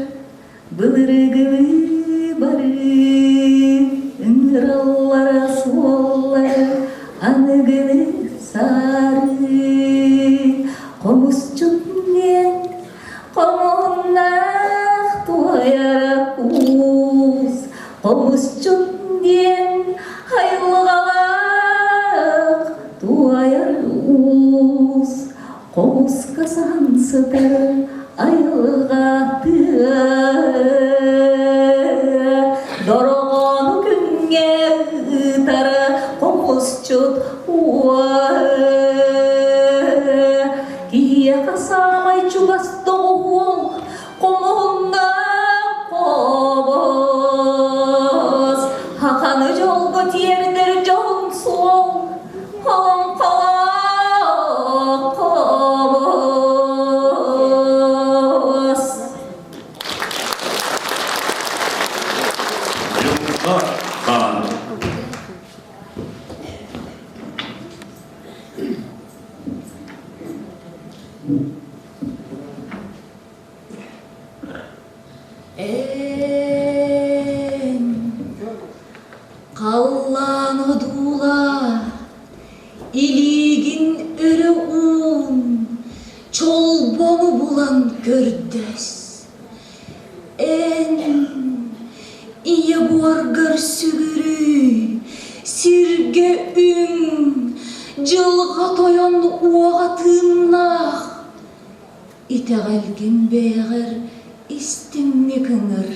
Speaker 7: былыргылыы барыы ыҥыраллара суоллары аныгыны саарыы хомусчут диэн хомуннаах туойара уус хомусчут диэн айылҕалаах туойар уус Хомуска саһан сытар айылҕа тыа Дороҕоону күҥҥэ ыытар хомусчут уо Киһиэхэ саамай чугас доҕуһуол хомуһуннаах хобос Хаханы дьолго тиэрдэр дьоһун суол Олоҥхолоох хобос
Speaker 6: Дьылҕа хаан.
Speaker 7: Эн халлаан одуулаа, илиигин өрө уун, чолбону булан көрдөс. Эн ийэ буоргар сүгүрүй, сиргэ үҥ, дьылҕа тойон уоҕа тыыннаах, Итэҕэлгин бэйэҕэр истиҥник ыҥыр,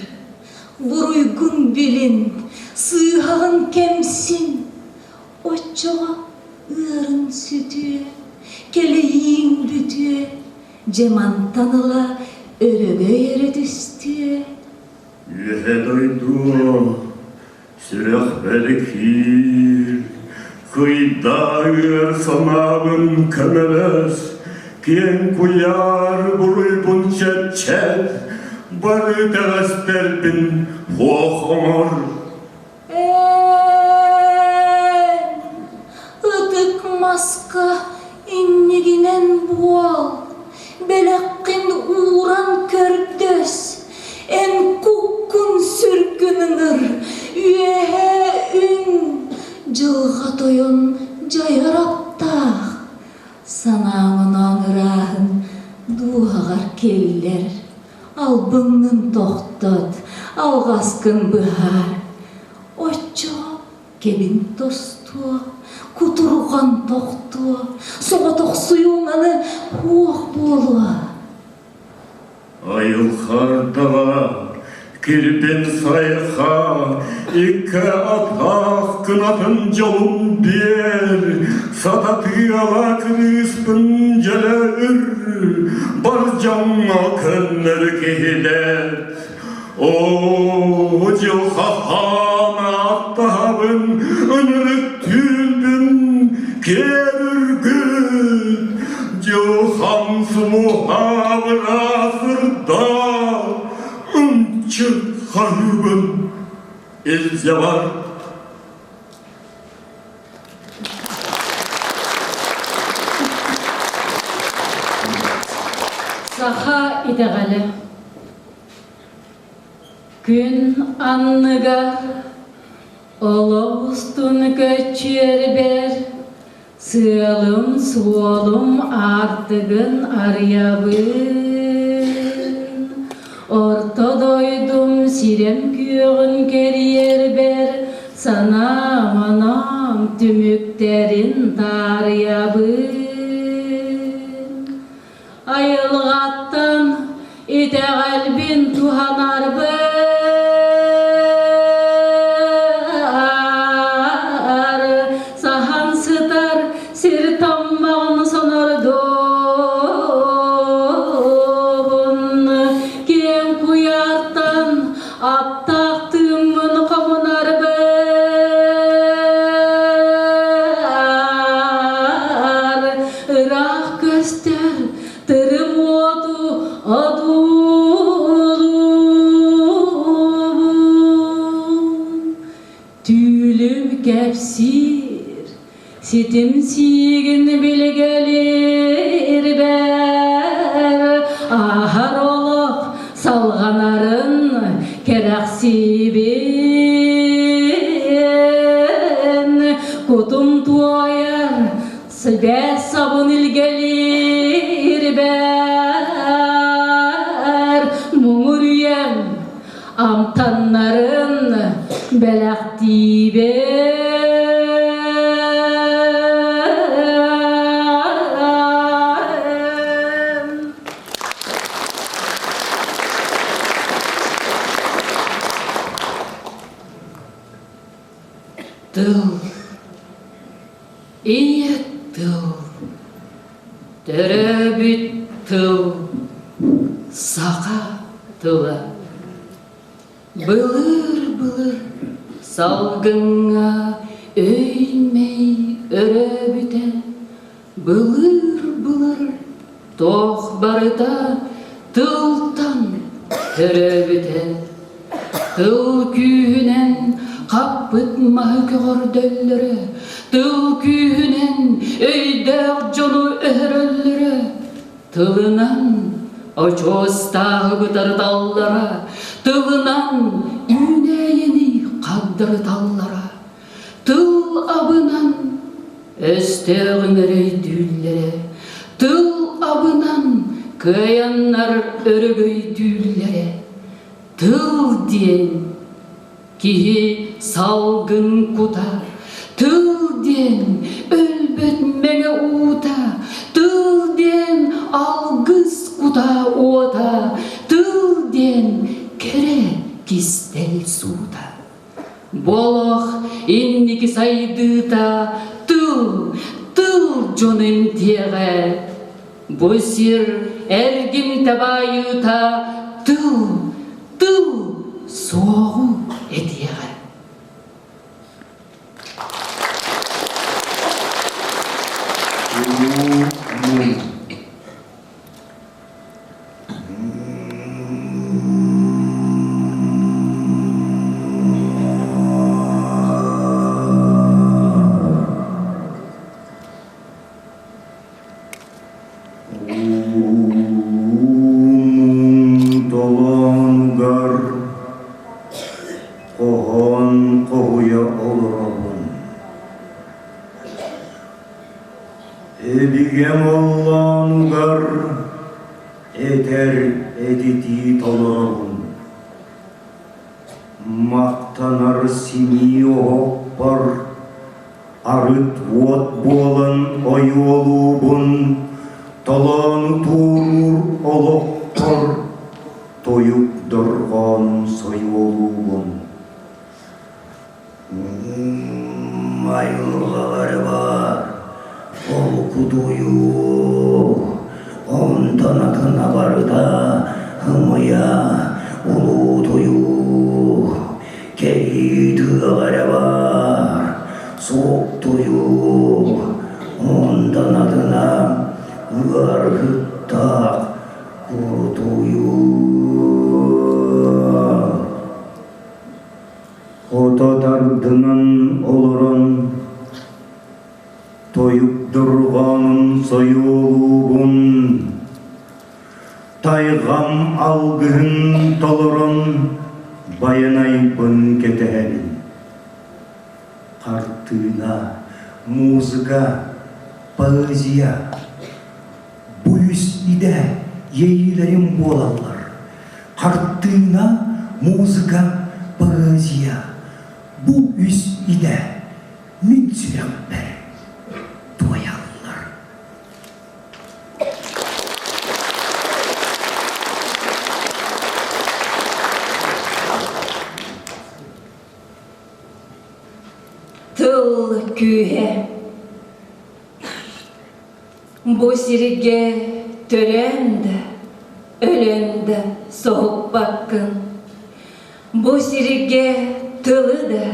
Speaker 7: буруйгун билин, сыыһаҕын кэмсин, оччоҕо ыарын сүтүө, кэлэйииҥ бүтүө, дьэ мантан ыла өрөгөй эрэ түстүө.
Speaker 6: Үөһэ дойду сүрэх бэликиир, кыйдаа ыар санаабын көмөлөс, киэҥ куйаар буруйбун чэпчэт, бары итэҕэстэрбин суох оҥор.
Speaker 7: Эн! маска иннигинэн буол, бэлэххин ууран көрдөс, эн куккун сүргүн ыҥыр, үөһээ үҥ, дьылҕа тойон дьайар аптаах, санааҥ-онооҥ ырааһын дууһаҕар киллэр, албыҥҥын тохтот, алҕаскын быһаар, оччоҕо кэбин тостуо, кутурҕан тохтуо, соҕотохсуйууҥ аны уох буолуо.
Speaker 5: Айылхардаҕа кирбин сайха, икки атах кынатын дьолун биэр, сататыала кырыыспын дьөлө үр, бар дьоҥҥо көннөрү киһилэт. Оо, дьылҕа хаан ааттаһабын, ынырык түүнбүн киэр үргүт, дьылҕам сулуһаабыраасырда, ынчык хаһыыбын илдьэ бар.
Speaker 12: Саха итэҕэлэ Күн анныгар олох устун көччүөрбэр сыалым-суолум аартыгын арыйабын. Орто дойдум сирэм күөҕүн кэрийэрбэр санаам-оноом түмүктэрин таарыйабын. Айылҕаттан итэҕэлбин туһанарбар саһан сытар сир таммаҕын сонордуубун киэҥ куйаартан аптаах тыыммын хомунарбар ыраах көстөр тырым уоту одуулуубун. Түүлүм кэпсиир, ситим сиигин билгэлиирбэр, ааһар олох салҕанарын кэрэхсиибин. Кутум туойар Сибээс сабын илгэлиирбэр муҥур үйэм амтаннарын бэлэхтиибин. Тыл Ийэ тыл, төрөөбүт тыл, саха тыла. Былыр-былыр салгыҥҥа өй-мэй өрөөбүтэ, былыр-былыр туох барыта тылтан төрөөбүтэ. Тыл күүһүнэн хаппыт маһы көҕөрдөллөрө, тыл күүһүнэн өйдөөх дьону өһөрөллөрө, тылынан очуостааҕы бытарыталлара, тылынан үүнээйини хагдарыталлара, тыл абынан өстөөҕүн өрөйдүүллэрэ, тыл абынан кыайаннар өрөгөйдүүллэрэ. Тыл диэн киһи салгын кута, тыл диэн өлбөт мэҥэ уута, тыл диэн алгыс кута уота, тыл диэн кэрэ кистэл суута. Болох инники сайдыыта тыл, тыл дьон эмтиэҕэ. Бу сир эргимтэ баайыыта тыл, тыл суоҕу этиэҕэ.
Speaker 5: Хоһоон хоһуйа олоробун. Өбүгэм оллоонугар этэр этитии толоробун. Махтанар симии оһохпор арыт уот буолан ойуолуубун, толоону туоруур олохпор тойук дорҕоонун сойуолуубун. Айылҕалары баар холкутуйуу, онтон атына барыта ымыйа улуутуйуу, кэрии тыаҕа эрэ баар суоктуйуу, онтон атына ыарыһыттаах курутуйуу. Хото тардынан олорон тойук дорҕоонун сойуолуубун, тайҕам алгыһын толорон байанайбын кэтэһэбин. Хартыына, музыка, поэзия бу үс идэ иэйиилэрим буолаллар. Хартыына, музыка, поэзия бу үс идэ мин сүрэхпэр туойаллар.
Speaker 7: Тыл күүһэ Бу сиргэ төрөөн да, өлөн да соһуппаккын. Бу сиргэ тылы да,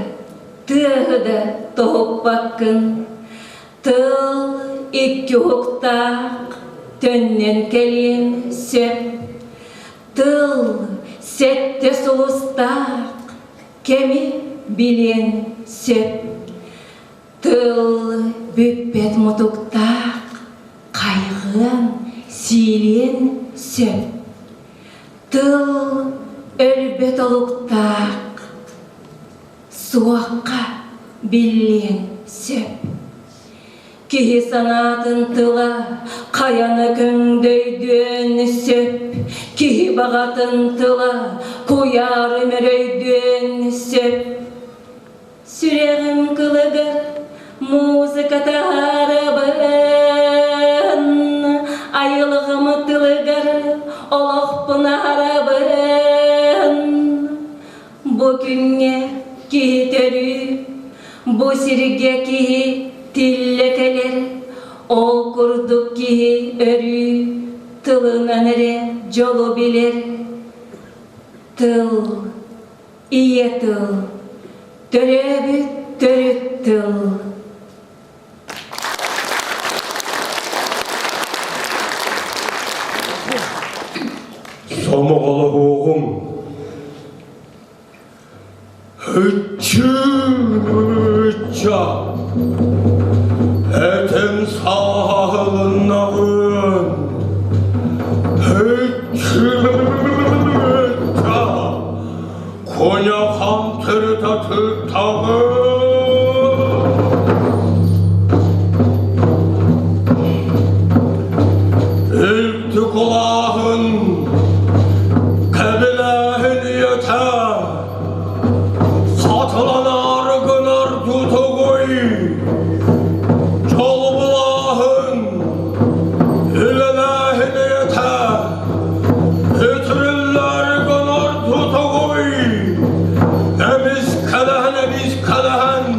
Speaker 7: тыаһы да тоһуппаккын. Тыл икки уһуктаах, төннөн кэлиэн сөп. Тыл сэттэ сулустаах, кэми билиэн сөп. Тыл бүппэт мутуктаах, хайҕыан, сиилиэн сөп. Тыл өлбөт олуктаах, суохха биллиэн сөп. Киһи санаатын тыла хайаны көҥдөйдүөн сөп. Киһи баҕатын тыла куйаары мөрөйдүөн сөп. Сүрэҕим кылыгар музыка таһаарабын, айылҕам тылыгар олохпун аһарабын. Бу күҥҥэ киһи төрүү, бу сиргэ киһи тиллэ кэлэр, ол курдук киһи өрүү тылынан эрэ дьолу билэр. Тыл Ийэ тыл, төрөөбүт төрүт тыл.
Speaker 9: Сомоҕолоһуоҕуҥ. Ычча, этим сааһылыннаҕын. Ычча, Куйахан төрүтэ тыттаҕын. Үлтү кулааһын, кэбилээһин ийэтэ, сатыланар гынар тутугуй, чолбулааһын, үлэлээһин ийэтэ, Өтүрүллэр гынар тутугуй, эмискэлэһэн эмискэлэһэн.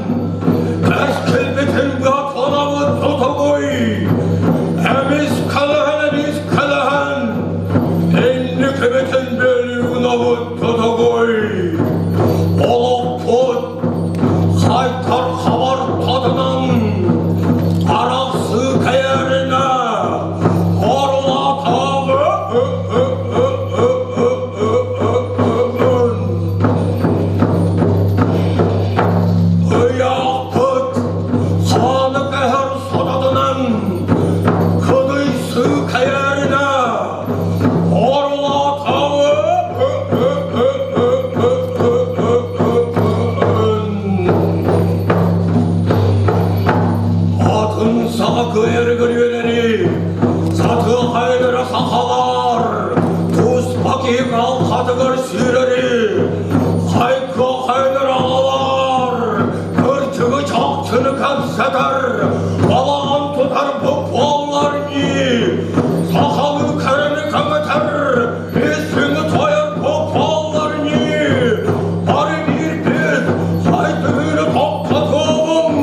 Speaker 9: Көхөнөр аҕалар, кырдьыгы чахчыны кэпсэтэр, балаҕан тутар буоллар ньии, сахалыы кэрэни кэҥэтэр, истиҥи тойор буоллар ньии, бары биирбит, сайдыыны тохтотуоҕуҥ,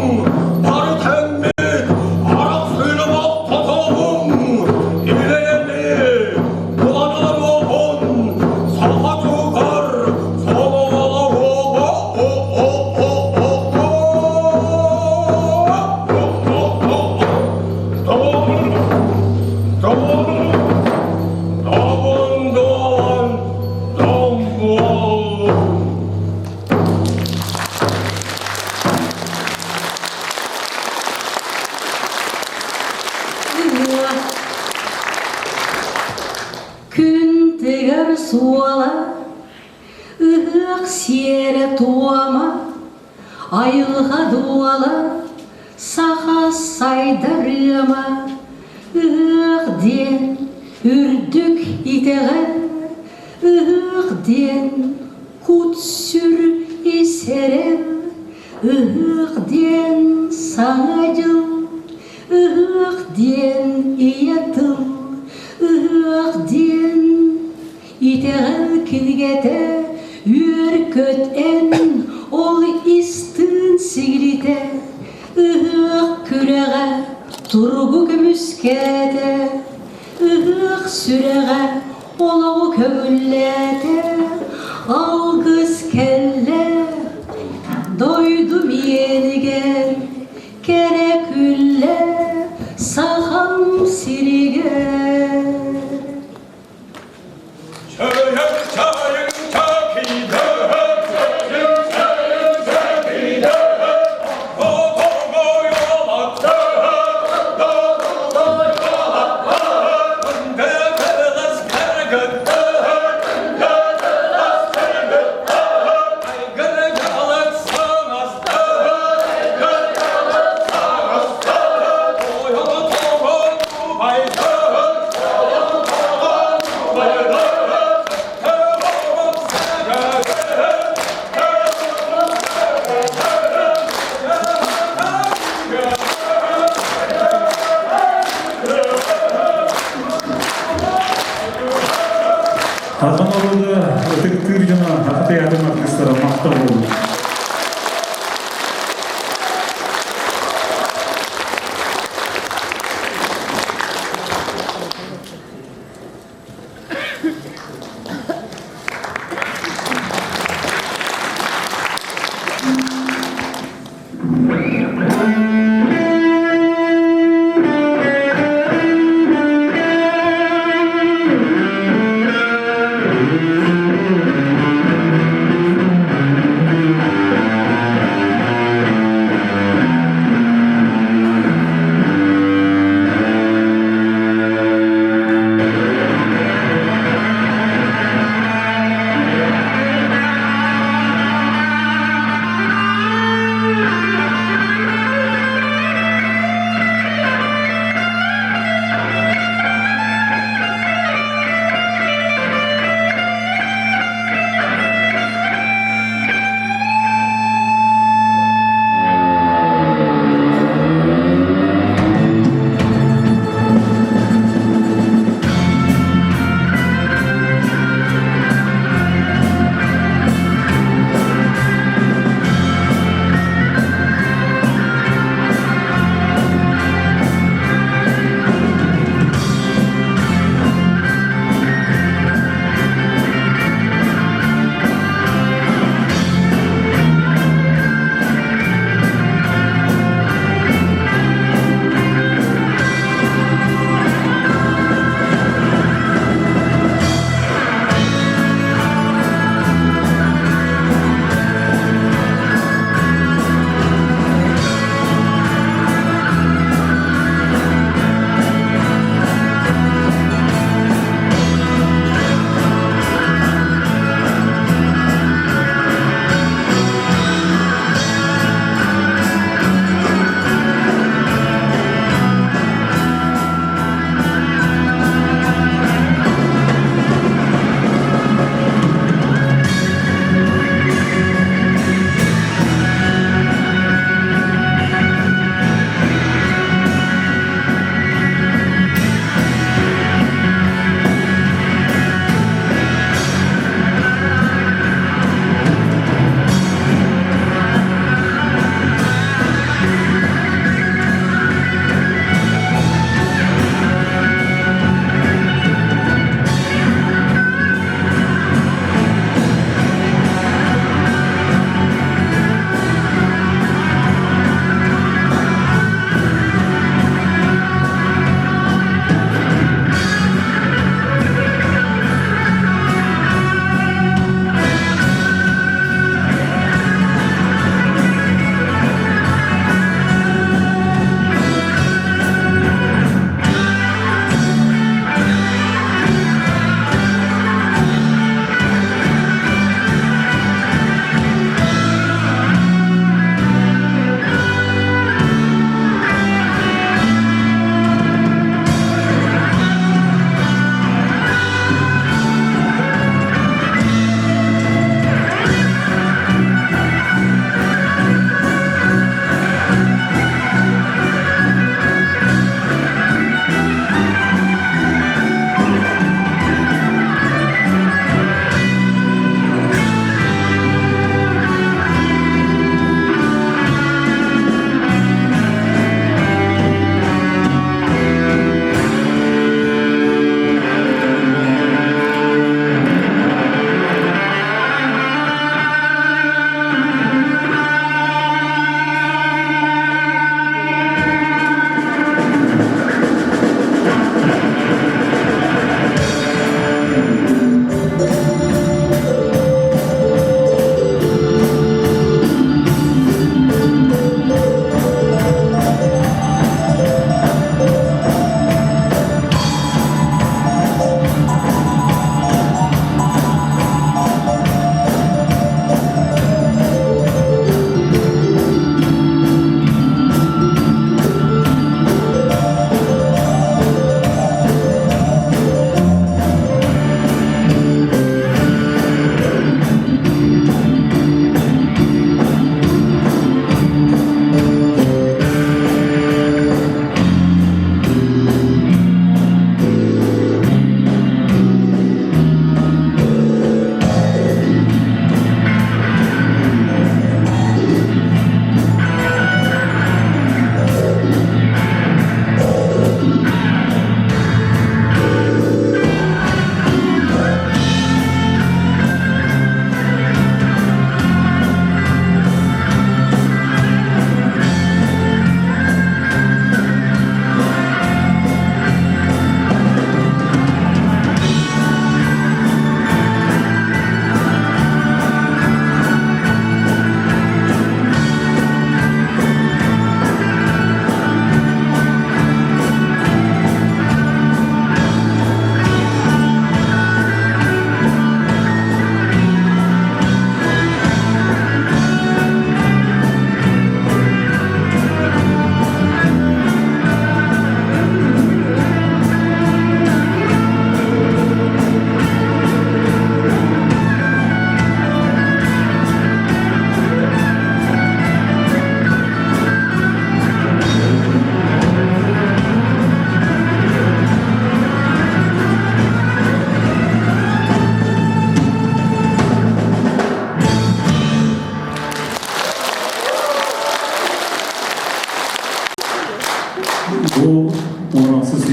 Speaker 9: бары тэҥмит, арахсыыны бохтотуоҕуҥ, илэйэни, булан саха тугар
Speaker 7: Күн тыгар суола, ыһыах сиэрэ-туома, айылҕа дуола, саха сайдар ыама, ыһыах диэн үрдүк итэҕэл, ыһыах диэн кут-сүр ис эрэл, ыһыах диэн саҥа дьыл, Ыһыах диэн ийэ тыл, ыһыах диэн итэҕэл кинигэтэ, үөр-көт эн ол истыын сигилитэ, ыһыах күрэҕэ туругу көмүскээтэ, ыһыах сүрэҕэ олоҕу көҥүллээтэ, алгыс кэллэ дойду миэнигэр Кэрэ күллэ Сахам сиригэр.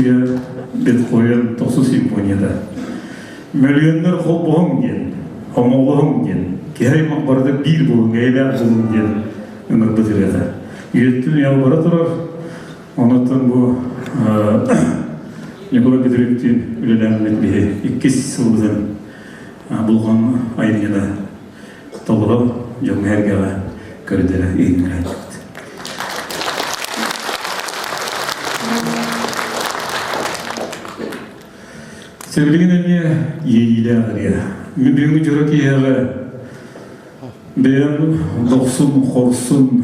Speaker 6: үйэ Бетховен тохсус симфонията. Мөлүйүөннэр холбоһуҥ диэн, омоллоһуҥ диэн, киһи аймах барыта биир буолуҥ, эйэлээх буолуҥ диэн ыҥырбыт ырыата. Үйэттэн үйэҕэ бара турар. Онуттан бу Николай Петровичтыын үлэлээммит биһи иккис сылбытын булган айымньыны толоро дьоҥҥо-сэргэҕэ көрдөрө иһиннэрээччибит. Сөбүлүгүн эмиэ иэйиилээх ырыа. Мин бүгүҥҥү дьоро киэһэҕэ бэйэм дохсун, хорсун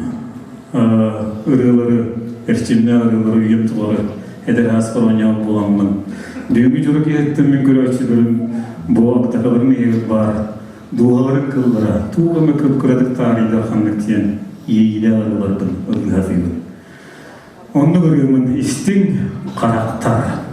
Speaker 6: ырыалары, эрчимнээх ырыалары үйэм тухары эдэр ааспар оонньоон буоламмын. Бүгүҥҥү дьоро киэһэттэн мин көрөөччүлэрим бу агдакаларын иһигэр баар дууһаларын кыллара туох эмэ кып-кыратык таарыйдар ханнык диэн иэйиилээх ырыаларбын ыллыһатыыбын. Оннук ырыамын истиҥ харахтар.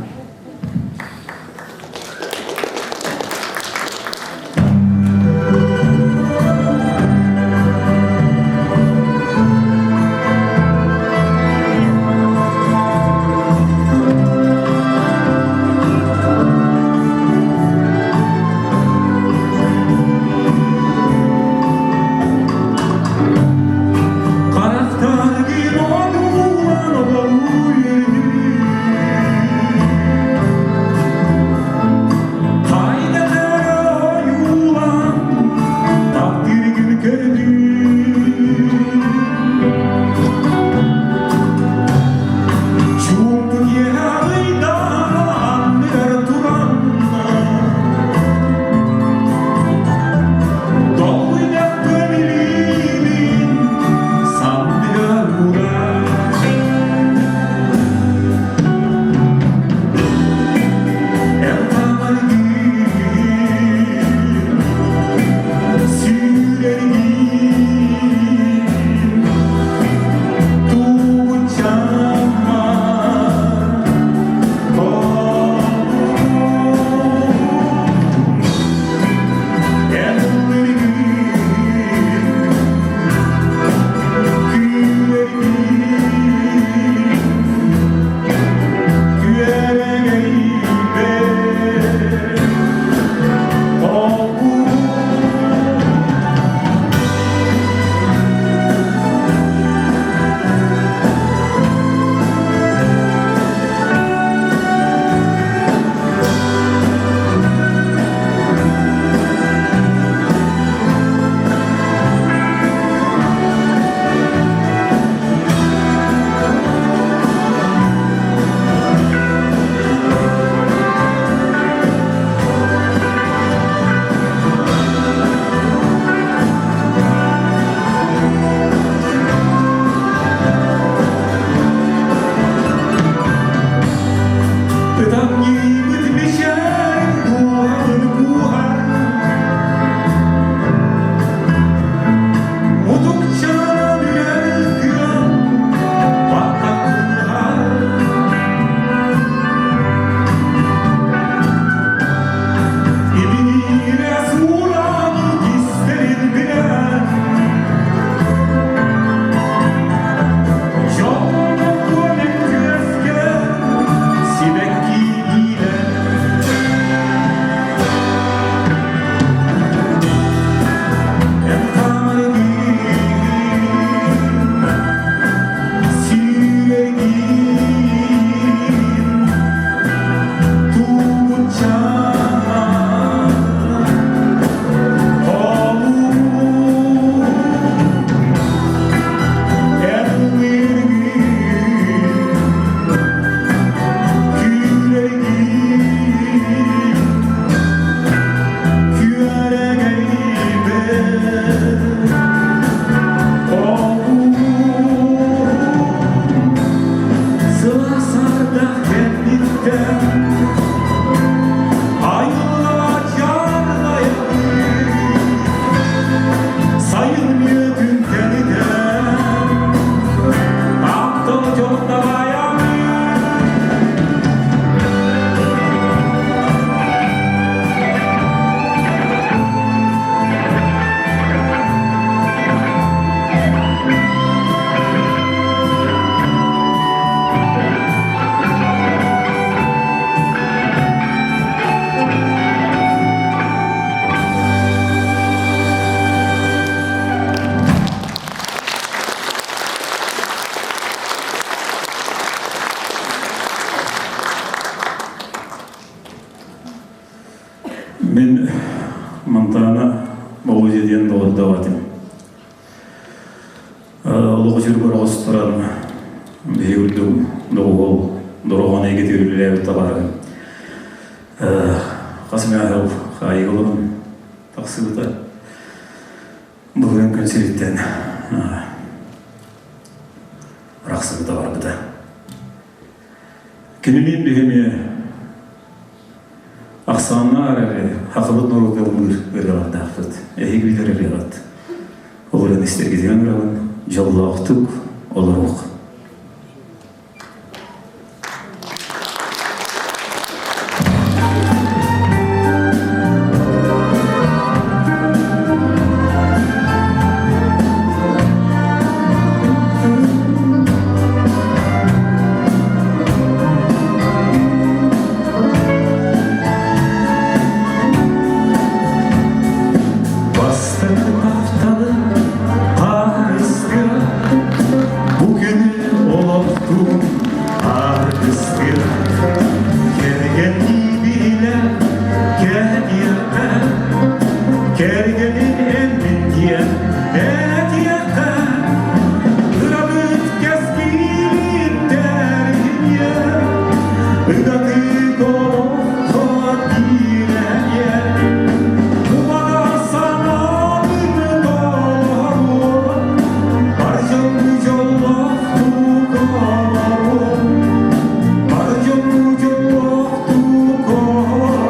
Speaker 6: Олоҕу сүргөр оҕустаран биһи үрдүк доҕуһуол дороҕон эйгэтигэр үлэлээбит табаарыһым хас эмэ аһыл хаайыыга олорон тахсыбыта. Былырыын күн сириттэн арахсыбыта барбыта. Кинилиин биһи эмиэ ахсааннаах эрээри хахыбыт норуота ыллыыр ырыалардаахпыт. Эһиги билэр ырыаҕыт. Ол эрэн истэргитигэр ыҥырабын, дьоллоохтук олоруох. Бастакы тапталы хаарыска бу күнү олохтуун аргыстыа кэргэннии билэ кэһиэххэ кэргэнин эммин диэн этиэххэ ырабыт кэскилин тэрийэ ыгатык олоххо киирэнэ убаҕа санаабыт толоруо бар дьону дьоллоохтук олоруо бар дьону дьоллоохтук олоруо.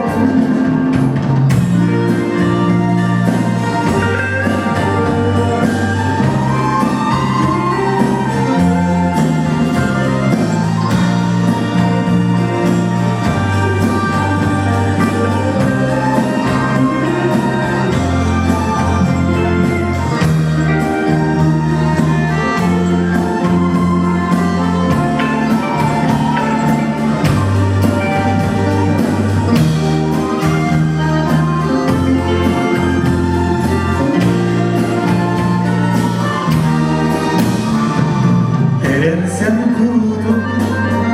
Speaker 6: Эрэнсэн куруутун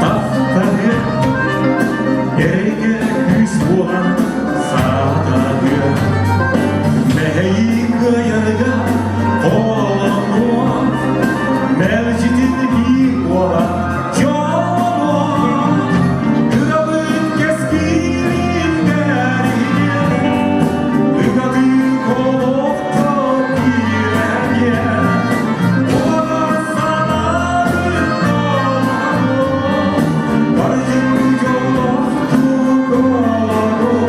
Speaker 6: таптаһыа, Эрэйгэ күүс буолан саатаһыа, Мэһэйи кыайарга холонуо, Мэлдьитин биир буолан дьолонуо, Ырабыт кэскилин бэриниэ, Ыгатык олоххо киирэниэ, Уоҕар санаабыт толоруо, Барытын дьоллоохтук олоруо,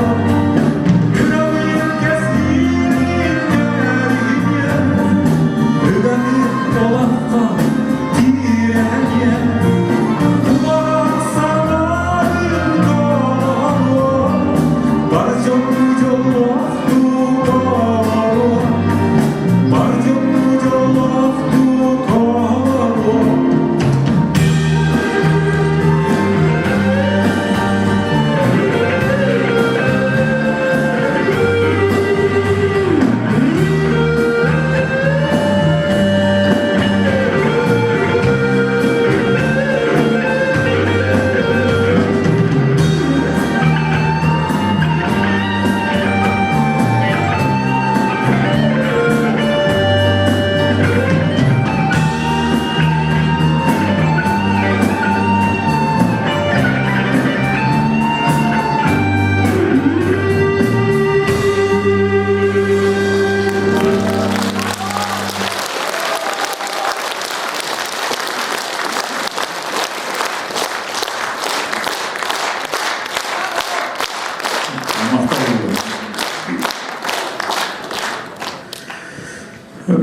Speaker 6: Ырабыт кэскилин бэриниэ, Ыгатык олоххо киирэниэ, Уоҕар санаабыт толоруо, Бар дьону дьоллоохтук олоруо, Бар дьону дьоллоохтук олоруо.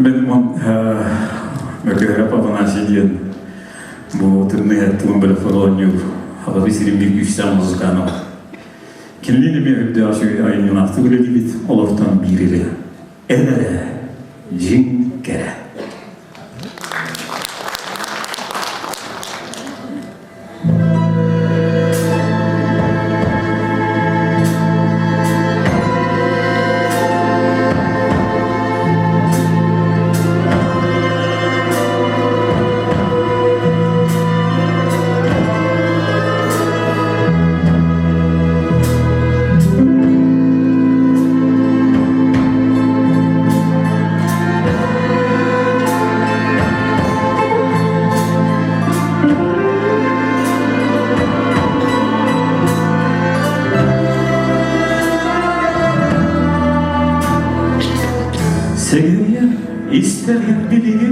Speaker 6: Мен Мөкөһөрөп Афанасий диэн бу тымныы тугун бөлөххө оонньуур Хаҕаби сирин биир күүстээх музыкана бар. Кинилиин эмиэ үрдээх үчүгэй айымньылаахтык үлэлиибит, олортон биир эрэ эн эрэ дьиҥ кэрэ.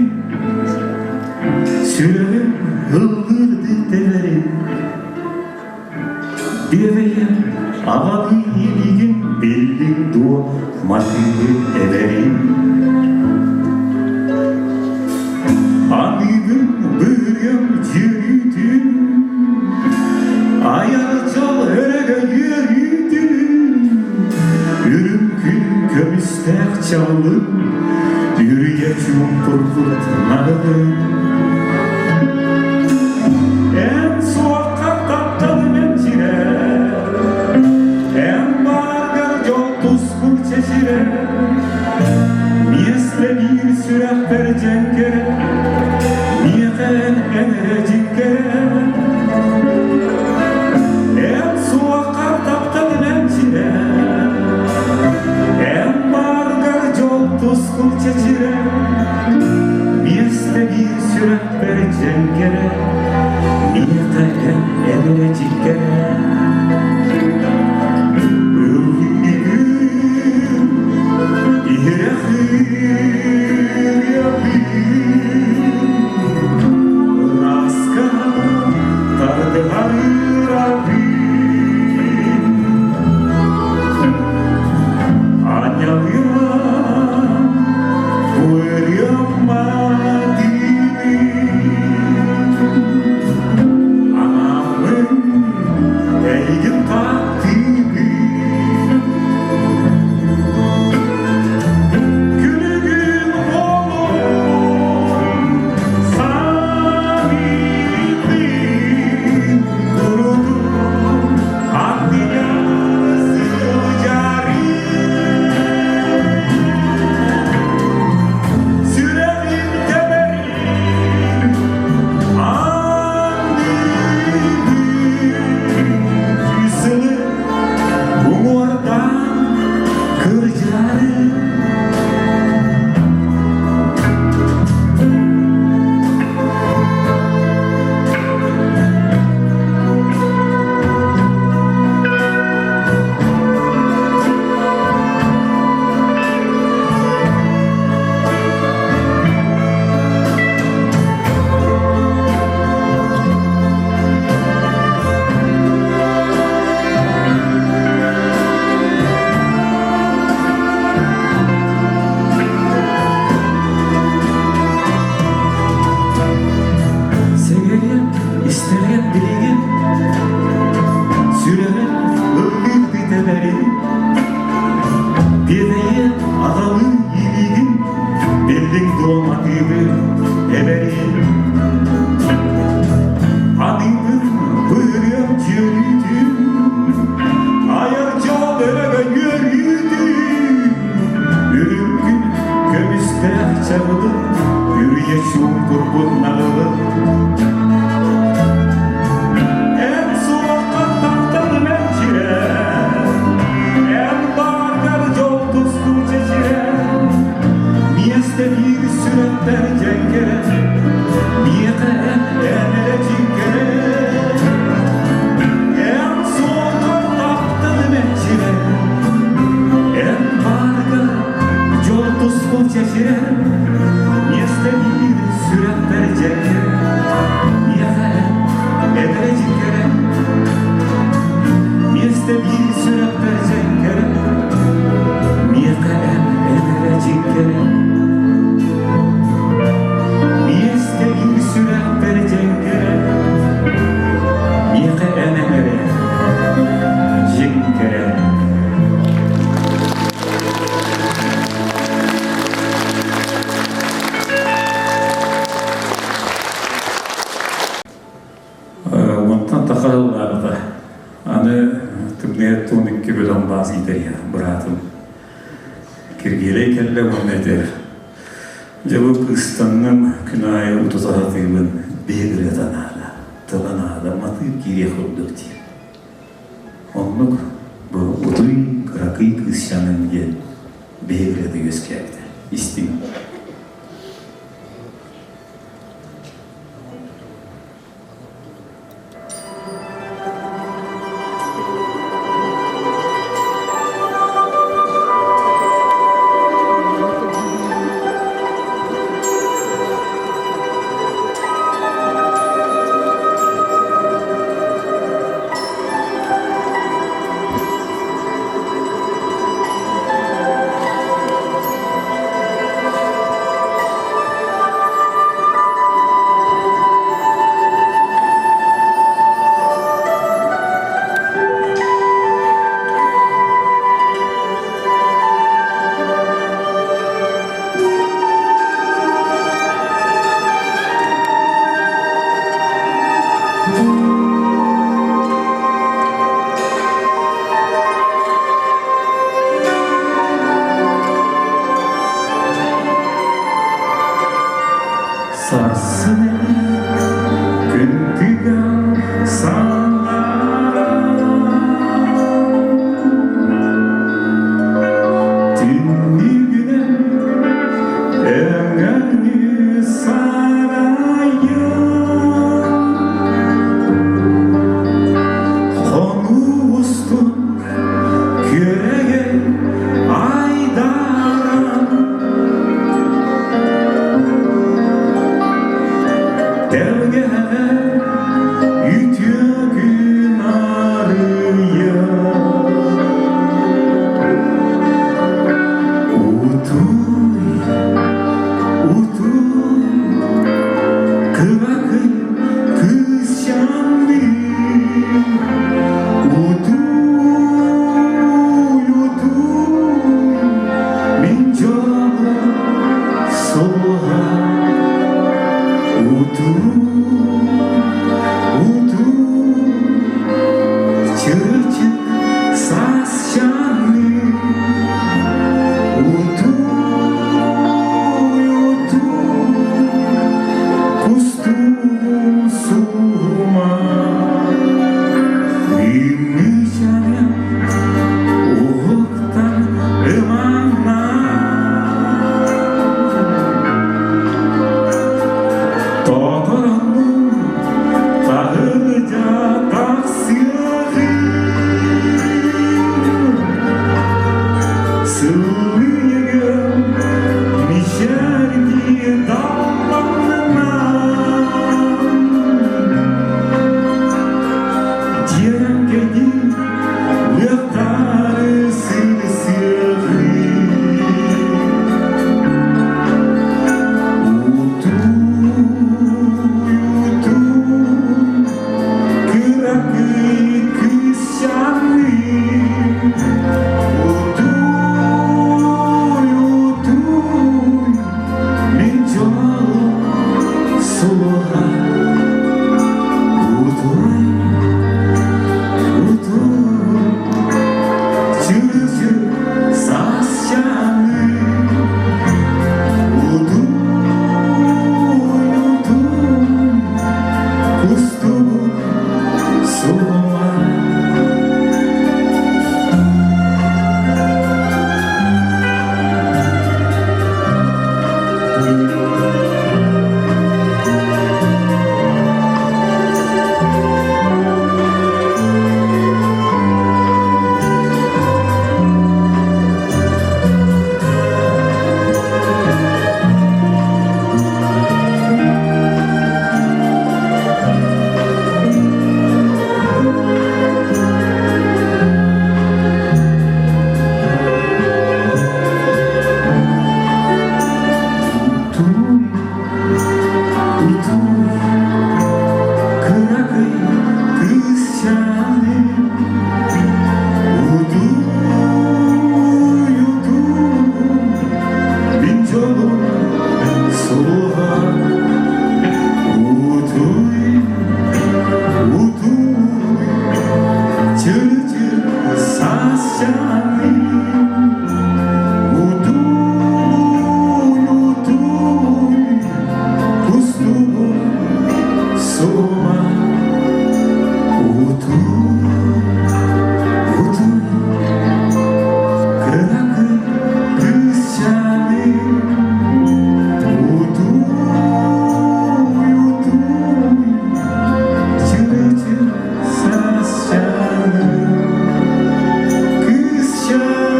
Speaker 13: Биллиҥ, сүрэҕим ыллыырдыы тэбэрин, Биэрэйэн аҕалыы илиигин биллиҥ дуо матыыбы эбэрин? Аныыбын быырыам дьүөрүүтүн, айар дьол өрөгө үөрүүтүн, Үрүҥ күн көмүстээх чаҕылын, үрүйэ чуумпурбут наҕылын. Эн суоххар тапталым эмчирэр, эн бааргар дьол тускул чэчирэр, миэстэ биир сүрэхпэр дьэҥкэрэ, миэхэ эн эрэ дьиҥкэрэ. Эн суоххар тапталым эмчирэр, эн бааргар дьол тускул чэчирэр, миэстэ биир сүрэхпэр дьэҥкэрэ, миэхэ эн эрэ дьиҥкэрэ. Ыллыгын иһирэх ырааска тардыһар ырабын. Анньалыам, Анааммын эйигин таптыыбын. Күлүгүн олорон саныыбын курутун аттыгар сылдьарым. Сүрэҕим тэбэрин андыыбын сылы уҥуордаан кырдьарым. Сэгэриэм, истэриэм билигин, сүрэҕим ыллыыр бүтэбэрин, Биэтэйиэм аҕалыы илиигин, биллиҥ дуо матыыбы эбэрин. Аныыбын быырыам дьүөрүүтүн, айар дьол өрөгө үөрүүтүн, Үрүҥ күн көмүстээх чабылын, үрүйэ чуумпурбут наҕылын. Эн суоххар тапталым эмчирэр, эн бааргар дьол тускул чэчирэр, миэстэ биир сүрэхпэр дьэҥкэрэ, миэхэ эн эрэ дьиҥкэрэ. Эн суоххар тапталым эмчирэр, эн бааргар дьол тускул чэчирэр, миэстэ биир сүрэхпэр дьэҥкэрэ, миэхэ эн эрэ дьиҥкэрэ. Миэстэ биир сүрэхпэр дьэҥкэрэ, миэхэ эн эрэ дьиҥкэрэ. Миэстэ биир сүрэхпэр дьэҥкэрэ, миэхэ эн эрэ дьиҥкэрэ. Онтон тахаллаабыта. Аны тымныйа 12 бөлөм баас иитэрия быраатым. Киргиэлэй кэллэ уонна этэр. Дьэ бу кыыстанным күн аайы утута сатыыбын биһи ырыата наада, тыла наада, матыып киириэх курдук диир. Оннук бу утуй кыракый кыысчаным диэн биһи ырыата үөскээбитэ. Истиҥ. Сарсын күн тыган саннаран Түннүгүнэн өҥөнү сарайан Хонуу устун күөрэгэй айдаран Тэлгэһэҕэ үтүө күн арыйа Утуй, утуй, кыракый кыысчаанныы Утуй, утуй, мин дьолум суоҕа Утуй, утуй, чырчык саас чаанныы Утуй, утуй, кустугум сума Үмүчэнэн уһуктан ыманна Тотороннун таһырдьа тахсыаҕын Сылыйыгын мичээрдии далланна Дьиэрэҥкэйдии лыахтаары сырсыаҕын Утуй, утуй, кыракый кыысчаанныы Утуй, утуй, мин дьолум суоҕа Утуй, утуй, чырчыр саас чаанныы Утуй, утуй, кустук суоҕа Утуй, утуй, кыракый кыысчааным Утуй, утуй, мин дьолум суоҕа Утуй, утуй, чыр-чыр саас чааным Утуй, утуй, кустугум суома Утуй, утуй, кыракый кыысчааным Утуй, утуй, чыры-чыр саас чааным Кыысчааным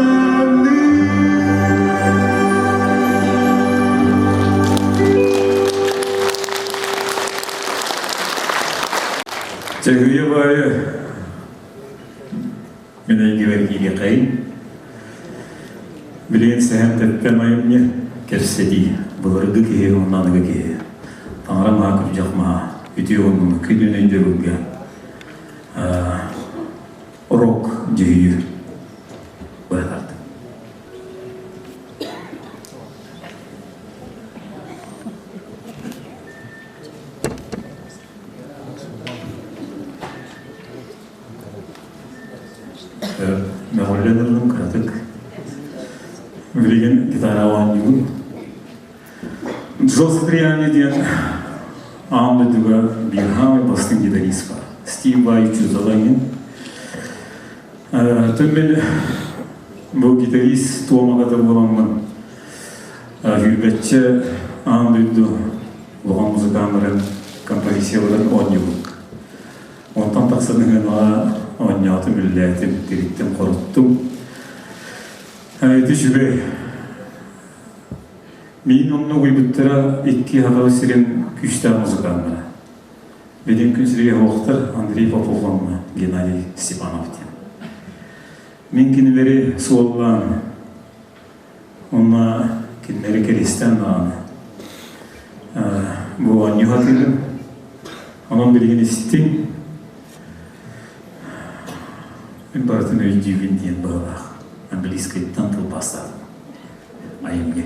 Speaker 13: Чэгүйэ баайы мин эйгибэр киириэхэйин. Билигин сэһэн тэппэн айымньы кэпсэтии былыргы киһи уонна аныгы киһи. Таҥара маһа күрдьэх маһа үтүө уонна күнүн өйдөбүлгэ рок дьүһүйүү быһа Мөҕүллэн ыллым кыратык. Билигин гитара оонньуубун. Джо Сатриани диэн аан дойдуга биир хаамай бастыҥ гитарист бар. Стив Вай Чузаланин. Түммин бу гитарист туомагата буоламмын сүүрбэччэ аан дойду улахан музыканнарын композицияларын оонньуубут. Онтон тахсан ыһыанаҕа оонньоотум, үллээтим, тириттим, хоруттум. Ити үчүгэй. Миин онно угуйбуттара икки Саха сирин күүстээх музыканнара. Билин күн сиригэр суохтар Андрей Попов уонна Геннадий Степанов диэн. Мин кинилэри суоллаан, онно кинилэри кэриэстээн даҕаны бу оонньуу сатыырым. Онон билигин истиҥ, мин барытын өйдүүбүн диэн быһыылаах английскайтан тылбаастаатым. Айымньы.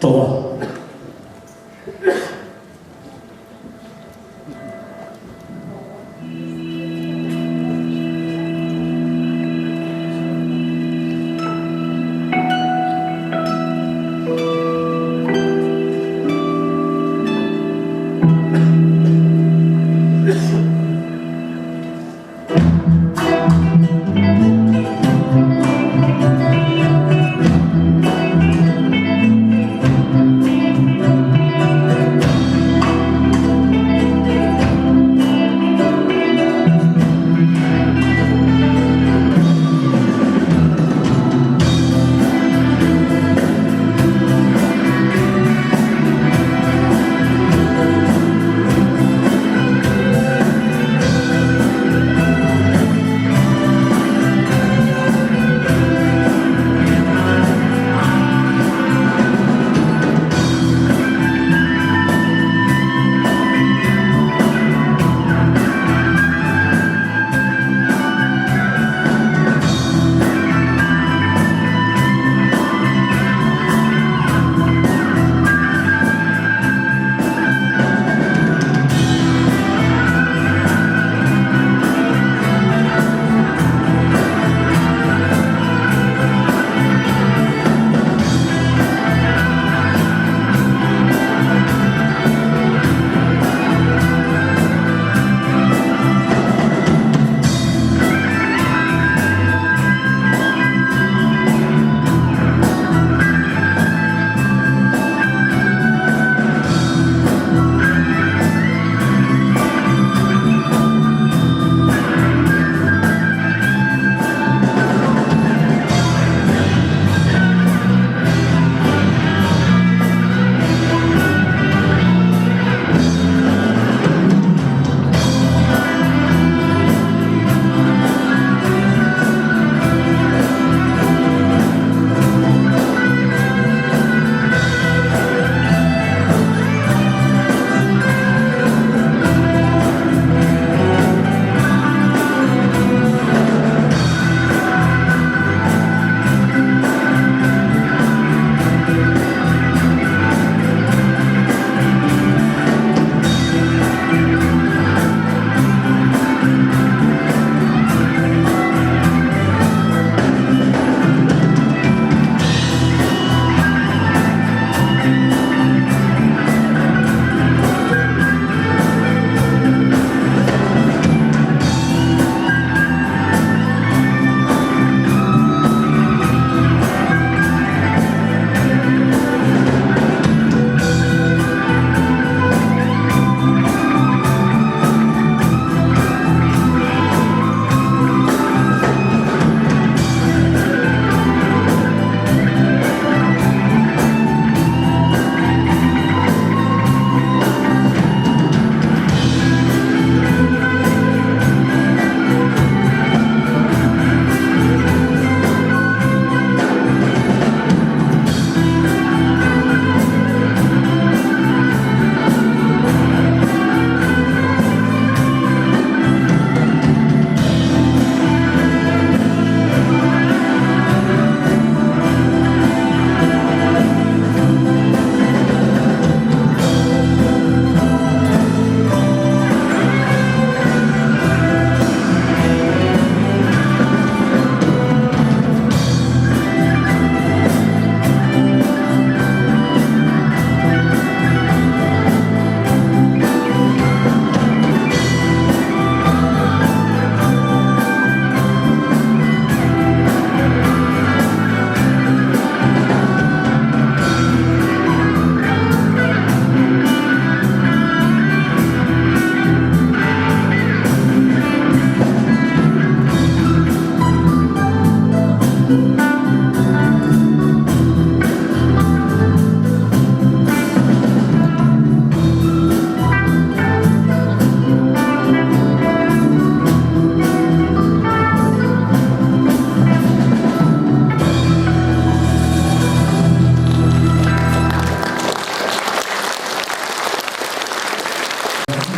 Speaker 13: Тоҕо?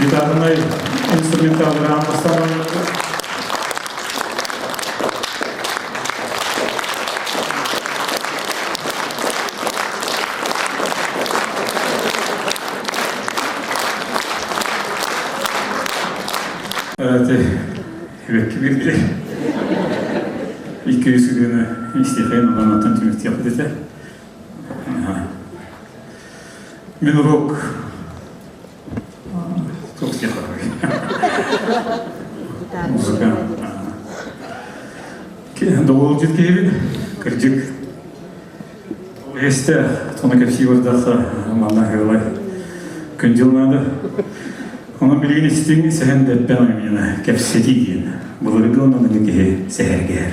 Speaker 13: Гитарнай инструменталлар аан бастаан. Сибэкки биэрдилэр. Икки-үс ырыаны истиэхэйин онон түмүктүөхпүт этэ. Мин уруок туох диэх Музыка. Доҕолдьут киһибин, кырдьык. Эстэ, тону кэпсии бардахха, манна ыалай күн-дьыл наада. Онон билигин истиҥ сэһэн дэппэн оймуна кэпсэтии диэн. Былыргы онон киһи сэһэргэһэр.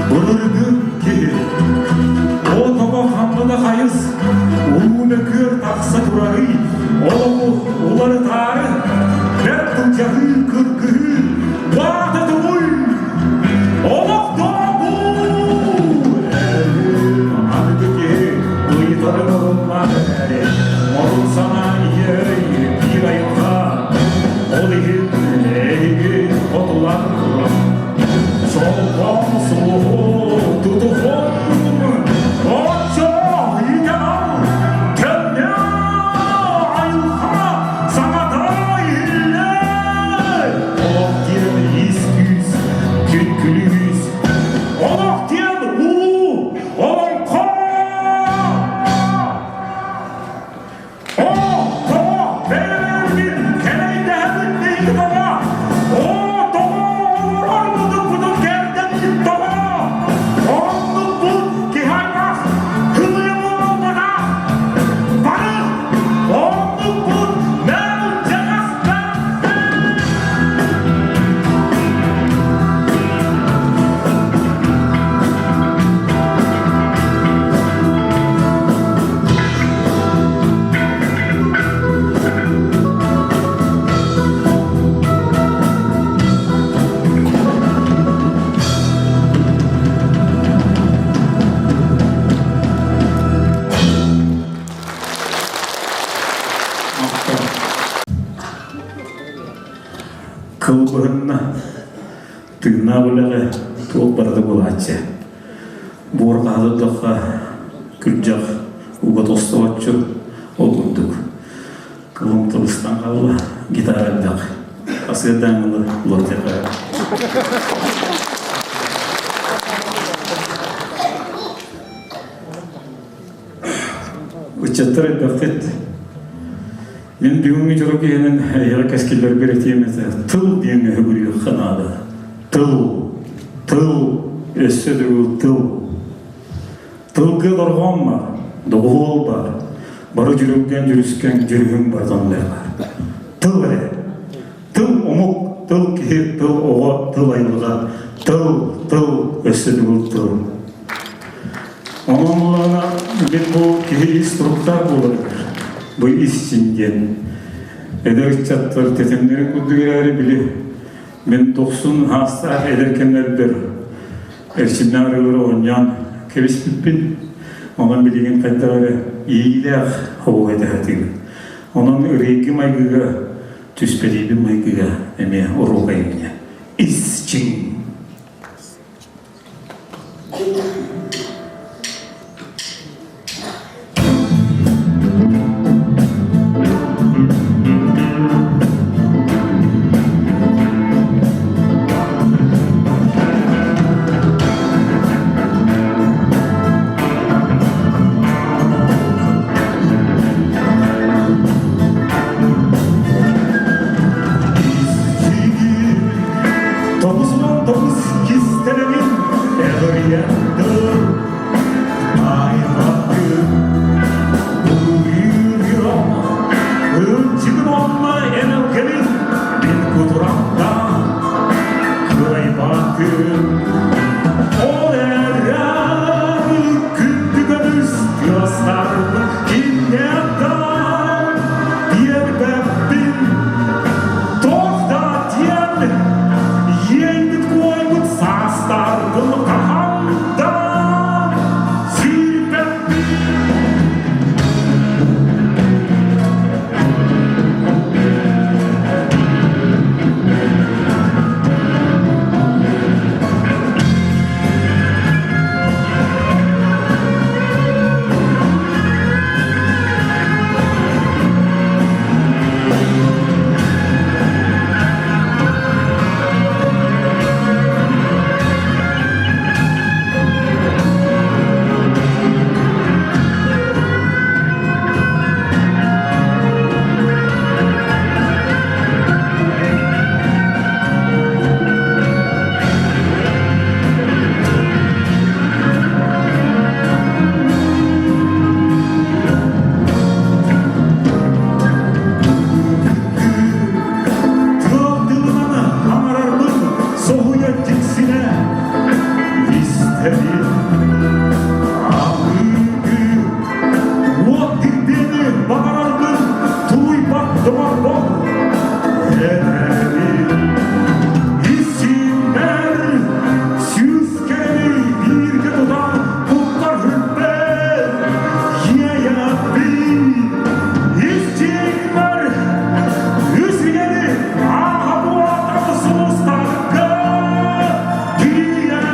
Speaker 13: Былыргы киһи О тоҕо ханна да хайыс, улуу мөкүөр тахса турарый, олоҕу уларытаары, бэрт былдьаһыы, кыргыһыы, баата тугуй? Олох Аныгы киһи ыйытарын оруннаах эрээри, модун санаа ийэ биир айылҕа, ол иһин эһиги хотулан туран Солбон сулуһу тутуһун, оччо итэҕэл көннө айылҕа саҥата иһиллэр. Олох диэн ис күүс, күн күлүүс, олох диэн улуу олоҥхо! Оо, тоҕо бэйэбин кэлэйдэһэбин диир тоҕо? Оо, тоҕо олорор мутукпутун кэрдэн тоҕо? Оннукпут киһи аймах кылыйа буолбатах. Бары оннукпут мэлдьэҕэс Кыл быһынна, тыыннаах үлэҕэ туох барыта буолааччы. Буор хаһытырдахха күрдьэх уга тостооччу, ол курдук. Кылым тылыстан хаалла, гитара элбэх. Асыырдаан ылы лотеха. Ыччаттар элбэххит. Мин бүгүҥҥү дьоро киһинэн эһиэхэ кэскиллэрбэр этиэм этэ. Тыл диэн өһүгүрүөххэ наада. Тыл, тыл, өссө төгүл тыл. Тылга дорҕоон бар. доҕуһуол баар, бары дьүрүлгэн дьүрүскэн дьүрүһүн барытын баар. Тыл эрэ. Тыл омук, тыл киһи, тыл оҕо, тыл айылҕа, тыл, тыл, өссө төгүл тыл. Онон булаана бит бу киһи ис туруктаах буоларыгар, бу ис диэн эдэр ыччаттар тэтимнэрин курдук эрээри били Мин дохсун хаастаах эдэр кэмнэрбэр эрчимнээх ырыалары оонньоон кэбиспиппин. Онон билигин хайдах эрэ иилээх оҕо этэ Онон ырыйгы майгыга түспэтийбин майгыга эмиэ уруок айымньы. Ис чиҥ. 99 кистэлэҥин эҕирийэттэр Аймахтыыр улуйуом Ынчыгын онно энэлкэлин мин кутурамда кыайбатым Ол эрээри күндү көмүс тыастарбын киниэхтэн биэрбэппин Туох да диэн иэйбит куойбут саастарбын хаһан да сүүрбэппин. Тылынан аҥарарбын соһуйа дьиксинэ истэбин. Аһыыгы уот тирбиэни баҕарарбын тулуйбат доморбор этэбин. Исиммэр сүүс кэрэни бииргэ тутан туттар үрбэр иэйэбин. Истиҥмэр үс ийэни ааһа буолан сулустарга тиийэн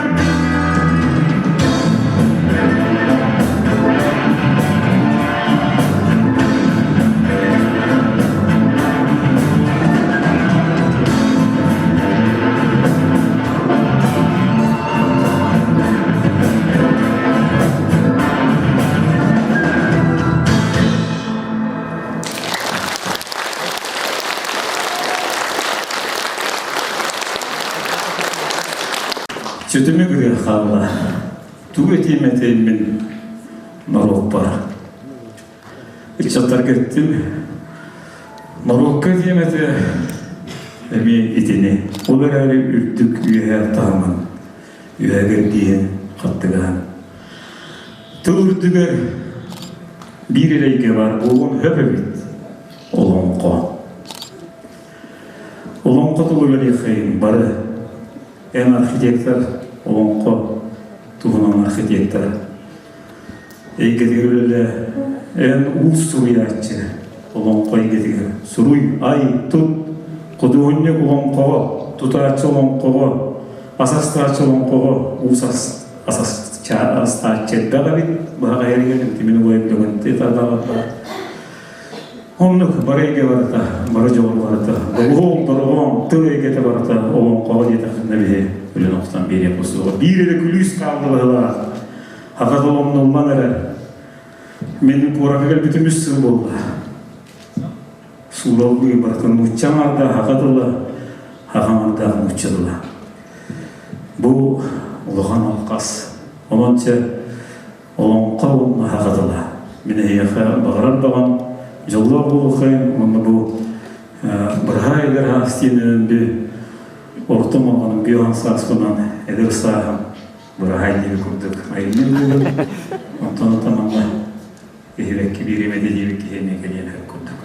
Speaker 13: Сүтүмү гырыа хаалла. Тугу этиим этеймин норуоппар. Ыччаттарга эттим. Норуокка этиэм этэ эмиэ итини. Ол эрээри үрдүк үөһээ таһымын үөһэгэр диэн хаттыгаһын. Тыл үрдүгэр биир эрэйгэ баар буолуон сөп эбит олоҥхо. Олоҥхо тылыгар иэхэйин бары эн архитектор олоҥхо туһунан архитектор эйгэтигэр үлэлээ эн уус суруйааччы олоҥхо эйгэтигэр суруй ай тут худуоһунньук олоҥхоҕо тутааччы олоҥхоҕо ас астааччы олоҥхоҕо уус ас астааччы элбэх эбит быһаҕайарыгар тимин убайым дөгөнтү тардаабаттар оннук бары эйгэ барыта бары дьоҕур барыта долуһуол дорҕоон тыл эйгэтэ барыта олоҥхоҕо диэтэххинэ биһи үлэн охтон биэриэх суоҕа биир эрэ күлүүс хаалла быһылаах хата толомнуллан эрэр мин куоракка кэлбитим үс сыл буолла суураллыы барытын нуучча аҥаардаах аха тыла аха аҥаардаах нуучча тыла Бу улахан алҕас. Онон чэ, олоҥхо уонна аха тыла. Мин эһиэхэ баҕарар баҕам дьоллоох буолуоххайын уонна бу быраһаай эдэр саас диэн би орто моҕоном биохан сааспынан эдэр сааһым быраһаай диэби курдук айымньы буолун. Онтон отон Иһибэкки биэримэти диэбит киһи эмиэ кэлиэн сөп курдук.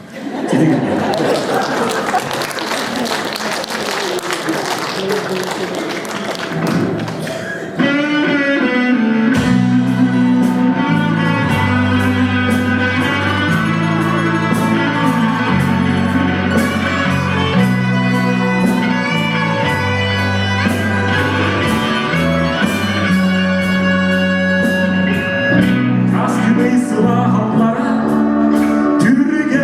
Speaker 13: Таскыны сылаһаллара түргэн.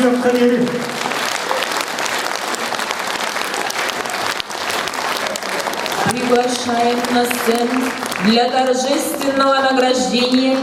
Speaker 14: Көрсүөххэ диэри.
Speaker 1: Приглашаем на сцену для торжественного награждения.